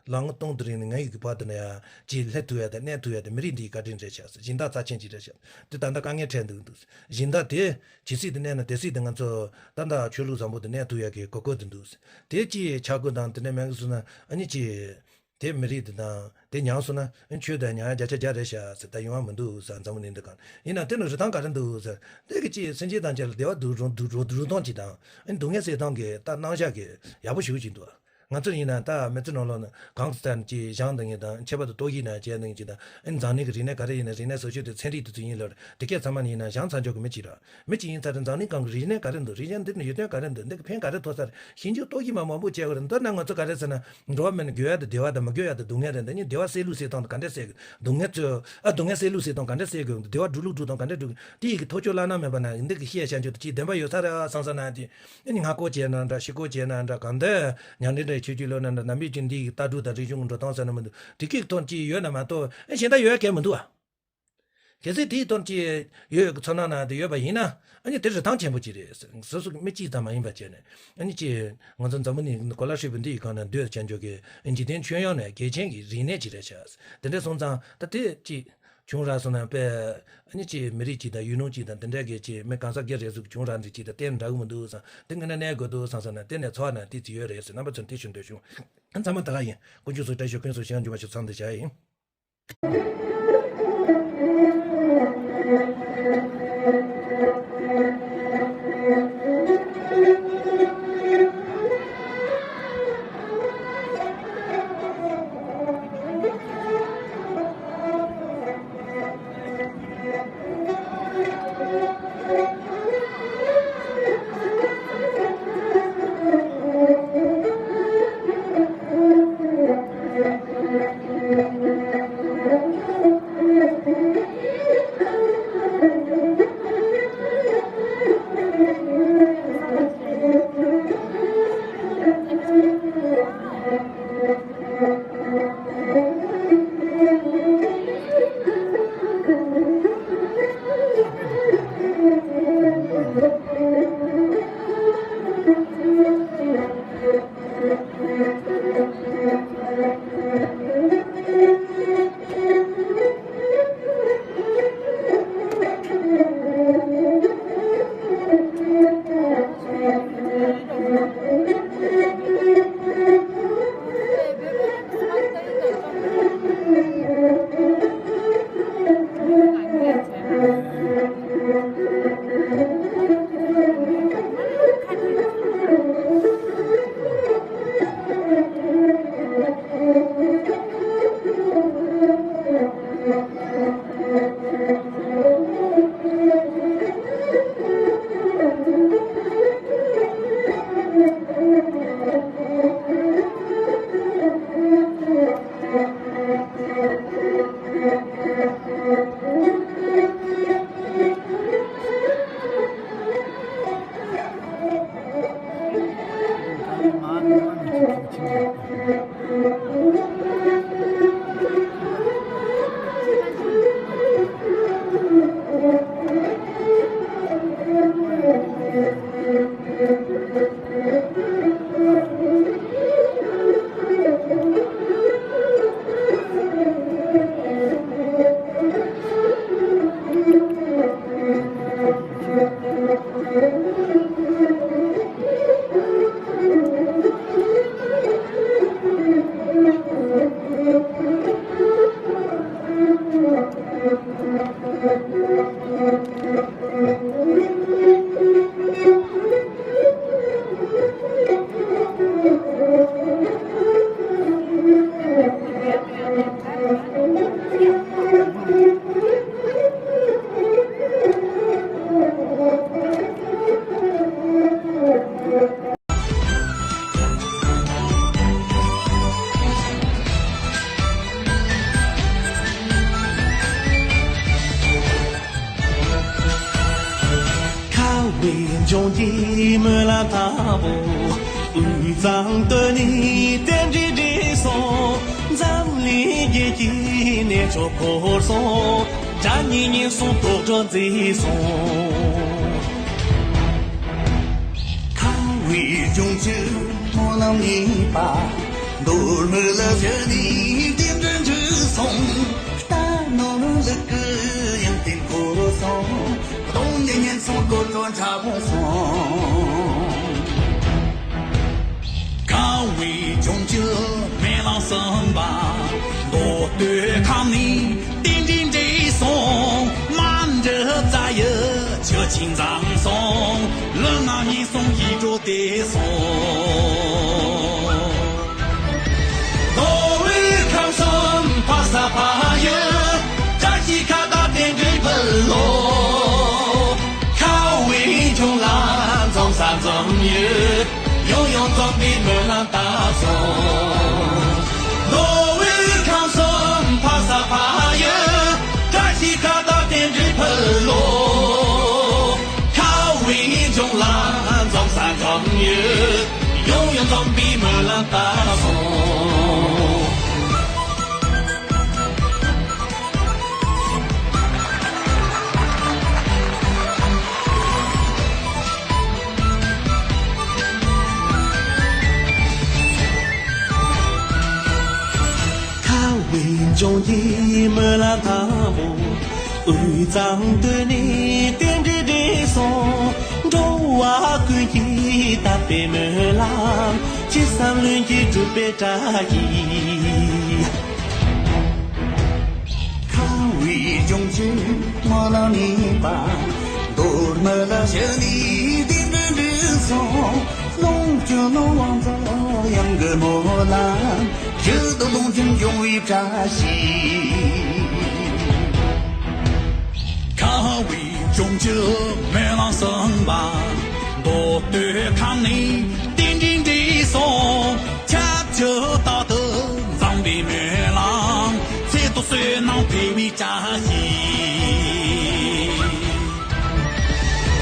ལོ་ངོ་སྟོང་དུ་རིང་ནས་ང་ཡི་གི་བར་དུ་ན་ཡང་ཅིག་སླེབས་ཐུབ་ཡ་དང་གནས་ཐུབ་ཡ་དང་མི་རིགས་འདིའི་བཀའ་དྲིན་རེད་ཤག་ཟེར། སྦྱིན་བདག་རྩ་ཆེན་ཅིག་རེད་ཤག་དེ་ད་ལྟ་དཀའ་ངལ་འཕྲད་འདུག་འདུག་ཟེར། སྦྱིན་བདག་དེ་ཇི་སྲིད་དུ་གནས་ན་དེ་སྲིད་དུ་ང་ཚོ་ད་ལྟ་ཆོས་ལུགས་བཟང་པོ་དུ་གནས་ཐུབ་ཡ་གི་གོ་སྐབས་དུ་འདུག་ཟེར། དེ་ཅིག་ཆག་སྒོ་དང་དེ་འདྲ་མེད་གི་སོང་ན་ཨ་ནི་ཅིག་དེ་མི་རིགས་འདི་དང་དེ་ཉམས་སོང་ན་ཆོས་དང་ཉམས་བརྒྱ་ཆ་བརྒྱ་རེད་ཤག་ཟེར། ད་ཡོང་བ་མི་འདུག་ཟེར། འཛམ་བུ་གླིང་འདི་གང་ཡིན་ན་དེ་ནི་རིན་ཐང་ག་རེ་འདུག་ཟེར། དེ་གི་ཅིག་སེམས་ཅན་དང་བཅས་ལ་བདེ་བ་སྡུག་རུང་སྡུག་རུང་སྡུག་རུང་གཏོང་ཅིག་དང་ཨ་ནི་སྡུག་བསྔལ་སེལ་སྟངས་ཀྱི་ད་རྣམ་གཞག་གི་ཡག་པོ་ཞེ་པོ་ཅིག་འདུག་ང་ཚོ་ཡིན་ན་ད་མི་ཚེ་ནང་ལོགས་ན་གང་ཟེར་ཅིག་བཞེངས་འདི་ངེས་དང་ཁྱད་པར་དུ་ཏོག་དབྱིབས་ན་བྱས་འདི་ངེས་ཅིག་དང་ཨ་ནི་འཛམ་གླིང་གི་རིག་གནས་ག་རེ་ཡིན་ན་རིག་གནས་སྲོལ་ཆོས་དེ་ཚན་རིག་དེ་ཚོ་ཡིན་ལ་དེ་སྐད་ཚང་མ་ཡིན་ན་བཞེངས་ཚར་འཇོག་གི་མི་ཅིག་ར། མི་གཅིག་ཡིན་ཙང་རེད། འཛམ་གླིང་སྒང་གི་རིག་གནས་ག་རེ་འདུག་རིག་གནས་འདི་ནི་ཡོན་ཏན་ག་རེ་འདུག་འདི་གི་ཕན་ག་རེ་ཐོགས་ས་རེད། ཞིབ་འཇུག་ཏོག་ཙམ་མ་མང་པོ་བྱས་པ་རེད། མདོར་ན་ང་ཚོ་ག་རེ་ཟེར་ན་འགྲོ་བ་མི་ནི་དགེ་བ་དང་བདེ་བ་དང་མི་དགེ་བ་དང་སྡུག་བསྔལ་རེད། འདི་གཉིས་བདེ་བ་སེལ་ལུགས་སེལ་སྟངས་དང་ག་འདྲས་སེལ་དགོས། སྡུག་བསྔལ་ཚོ་ཨ་སྡུག་བསྔལ་སེལ་ལུགས་སེལ་སྟངས་ག་འདྲས་སེལ་དགོས། བདེ་བ་སྒྲུབ་ལུགས་སྒྲུབ་སྟངས་ག་འདྲས་སྒྲུབ་དགོས། དེ་ཡི་གི་ཐག་གཅོད་བླ་ན་མེད་པ་ན་འདི་གི་བཤད་བྱ་འཇོག་ཏུ་ཅིག་བདེན་པ་ཡོད་ས་རེད་བསམ་ས་ན་དེ་ནི་ངག་སྐོར་བྱས་ན་འདྲ་ཞིབ་སྐོར་བྱས་ན་འདྲ་གང་འདྲ་ཉམས་ལེན་འདྲ་ཆོས་བརྒྱུད་ལོ་ན་འདྲ་ནམ་ཡིན་ཅིག་འདི་ཡི་གི་ལྟ་གྲུབ་དང་རིག་གཞུང་གི་འགྲོ་སྟངས་ཟེར་ན་མི་འདུག་དེ་གི་ཐོག་ཅིག་ཡོད་ན་མ་གཏོགས་ཨ་གཞན་དག་ཡོད་གལ་མི་འདུག་ཨ། གལ་སྲིད་དེའི་དོན་གྱི་ཡོད་ཀྱི་ཚོར་སྣང་ན་དེ་ཡོད་པ་ཡིན་ན་ཨ་ནི་དེ་རིན་ཐང་ཆེན་པོ་ཅིག་རེད། སོ་སོ་མི་གཅིག་ཙམ་མ་ཡིན་པ་བྱས་ནས་ཨ་ནི་ཅི་ང་ཚོ་འཛམ་བུ་གླིང་གོ་ལ་ཧྲིལ་པོ་འདི་ཡི་སྒང་ན་སྡོད་བྱ་འཇོག་གི་འཇིག་རྟེན་ཁྱོན་ཡོངས་ནས་གལ་ཆེན་གྱི་རིག་གནས་ཅིག་རེད་ཤག་དེ་འདྲ་སོང་ཙང་ད་དེ་ཅི་བྱུང་ར་སོང་ན་དཔེ་ཨ་ནི་ཅི་མི་རིགས་ཅིག་དང་ཡུལ་ལུང་ཅིག་དང་དེ་འདྲ་གི་ཅི་མི་གང་ཟག་སྒེར་རེ་ཟུང་བྱུང་ར་འདི་ཅིག་དང་གཏན་འདྲ་གི་མི་འདུག་བསམ། དེ་ངས་ན་གནས་དགོས་འདུག་བསམ་སོང་ན་དེ་ནས་ཚོར་བ་ན་དེ་ཅི་ཡོད་རེད་ཟེར་རྣམ་པ་ཚོར་འདི་ཞུ་འདོད་བྱུང་། ཚང་མ་ད་ག་ཡིན། དཀོན་མཆོག་གསུམ་བཀྲ་ཤིས་ཀུན་སོང་ཞིང་འཇུག་པ་ཞིག་ཚང་འདི་བྱ་ཡིན། ཁ་བའི་འབྱུང་གི་སྨོན་ལམ་དང་པོ། དབུས་གཙང་སྟོད་ནས་རྟེན་འབྲེལ་འགྲིག་སོང་། འཛམ་གླིང་རྒྱལ་གྱི་གནས་མཆོག་བསྐོར་སོང་། དགྲ་གཉེན་ཉེན་སོང་དོག་སྒྲ་མཛད་སོང་། ཁ་བའི་འབྱུང་གི་སྨོན་ལམ་གཉིས་པ། མདོ་སྨད་ལ་བཞུགས་ནས་རྟེན་འབྲེལ་འགྲིག་སོང་། རྟ་ནོར་ལུག་གི་ཡོན་ཏན་བསྐོར་སོང་། གདོང་ནས་ཉེན་སོང་དཀོར་སོང་ཁྲ་བོ་སོང་། ཁ་བའི་འབྱུང་གི་སྨོན་ལམ་གསུམ་པ། མདོ་སྟོད་ཁམས་ནས་རྟེན་འབྲེལ་འགྲིག་སོང་། མ་འདྲི་རྩ་ཡི་ཆུ་ཆེན་འཛོམས་སོང་། ལུས་ངག་ཉེན་སོང་ཡིད་འགྲོ་བདེ་སོང་། མདོ་དབུས་ཁམས་གསུམ་ཕ་ས་ཕ་ཡུལ། བཀྲ་ཤིས་ཁ་བཏགས་རྟེན་འབྲེལ་ཕུལ་ལོ། ཁ་བའི་འབྱུང་ལ་འཛོམས་ས་འཛོམས་ཡོད། ཡང་ཡང་འཛོམས་པའི་སྨོན་ལམ་བཏབ་སོང་། མདོ་དབུས་ཁམས་གསུམ་ཕ་ས་ཕ་ཡུལ། བཀྲ་ཤིས་ཁ་བཏགས་རྟེན་འབྲེལ་ཕུལ་ལོ། ཁ་བའི་འབྱུང་ལ་འཛོམས་ས་འཛོམས་ཡོད། ཡང་ཡང་འཛོམས་པའི་སྨོན་ལམ་བཏབ་སོང་། ཁ་བའི་འབྱུང་གི་སྨོན་ལམ་དང་པོ། དབུས་གཙང་སྟོད་ནས་རྟེན་འབྲེལ་འགྲིག་སོང་། འགྲོ་བ་ཀུན་གྱི་དད་པའི་སྨོན་ལམ། ཅི་བསམ་ལྷུན་གྱིས་འགྲུབ་པའི་བཀྲ་ཤིས། ཁ་བའི་འབྱུང་གི་སྨོན་ལམ་གཉིས་པ། མདོ་སྨད་ལ་བཞུགས་ནས་རྟེན་འབྲེལ་འགྲིག་སོང་། ལོངས་སྤྱོད་ནོར་དབང་འཛོམས་ཡུམ་གྱི་སྨོན་ལམ། ཡིད་དུ་ལོངས་སྤྱོད་འབྱུང་བའི་བཀྲ་ཤིས། ཁ་བའི་འབྱུང་གི་སྨོན་ལམ་གསུམ་པ། མདོ་སྟོད་ཁམས་ནས་རྟེན་འབྲེལ་འགྲིག་སོང་། ཁྱབ་བྱ་རྟག་ཏུ་འཛོམས་པའི་སྨོན་ལམ། ཚེ་ཐོག་བསོད་ནམས་འཕེལ་བའི་བཀྲ་ཤིས།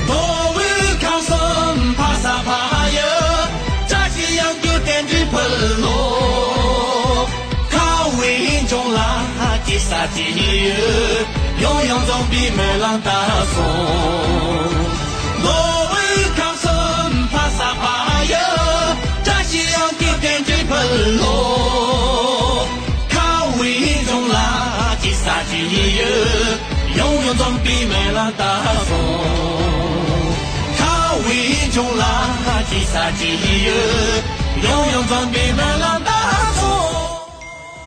མདོ་དབུས་ཁམས་གསུམ་ཕ་ས་ཕ་ཡུལ། བཀྲ་ཤིས་ཡང་དགའི་རྟེན་འབྲེལ་ཕུལ་ལོ། ཁ་བའི་འབྱུང་ལ་ཅི་ཟེར་ཅི་ཡོད། ཡང་ཡང་འཛོམས་པའི་སྨོན་ལམ་བཏབ་སོང་། མདོ་དབུས་ཁམས་གསུམ་ཕ་ས་ཕ་ཡུལ། བཀྲ་ཤིས་ཡང་དགའི་རྟེན་འབྲེལ་ཕུལ་ལོ། ཁ་བའི་འབྱུང་ལ་ཅི་ཟེར་ཅི་ཡོད། ཡང་ཡང་འཛོམས་པའི་སྨོན་ལམ་བཏབ་སོང་། ཁ་བའི་འབྱུང་ལ་ཅི་ཟེར་ཅི་ཡོད། ཡང་ཡང་འཛོམས་པའི་སྨོན་ལམ་བཏབ་སོང་།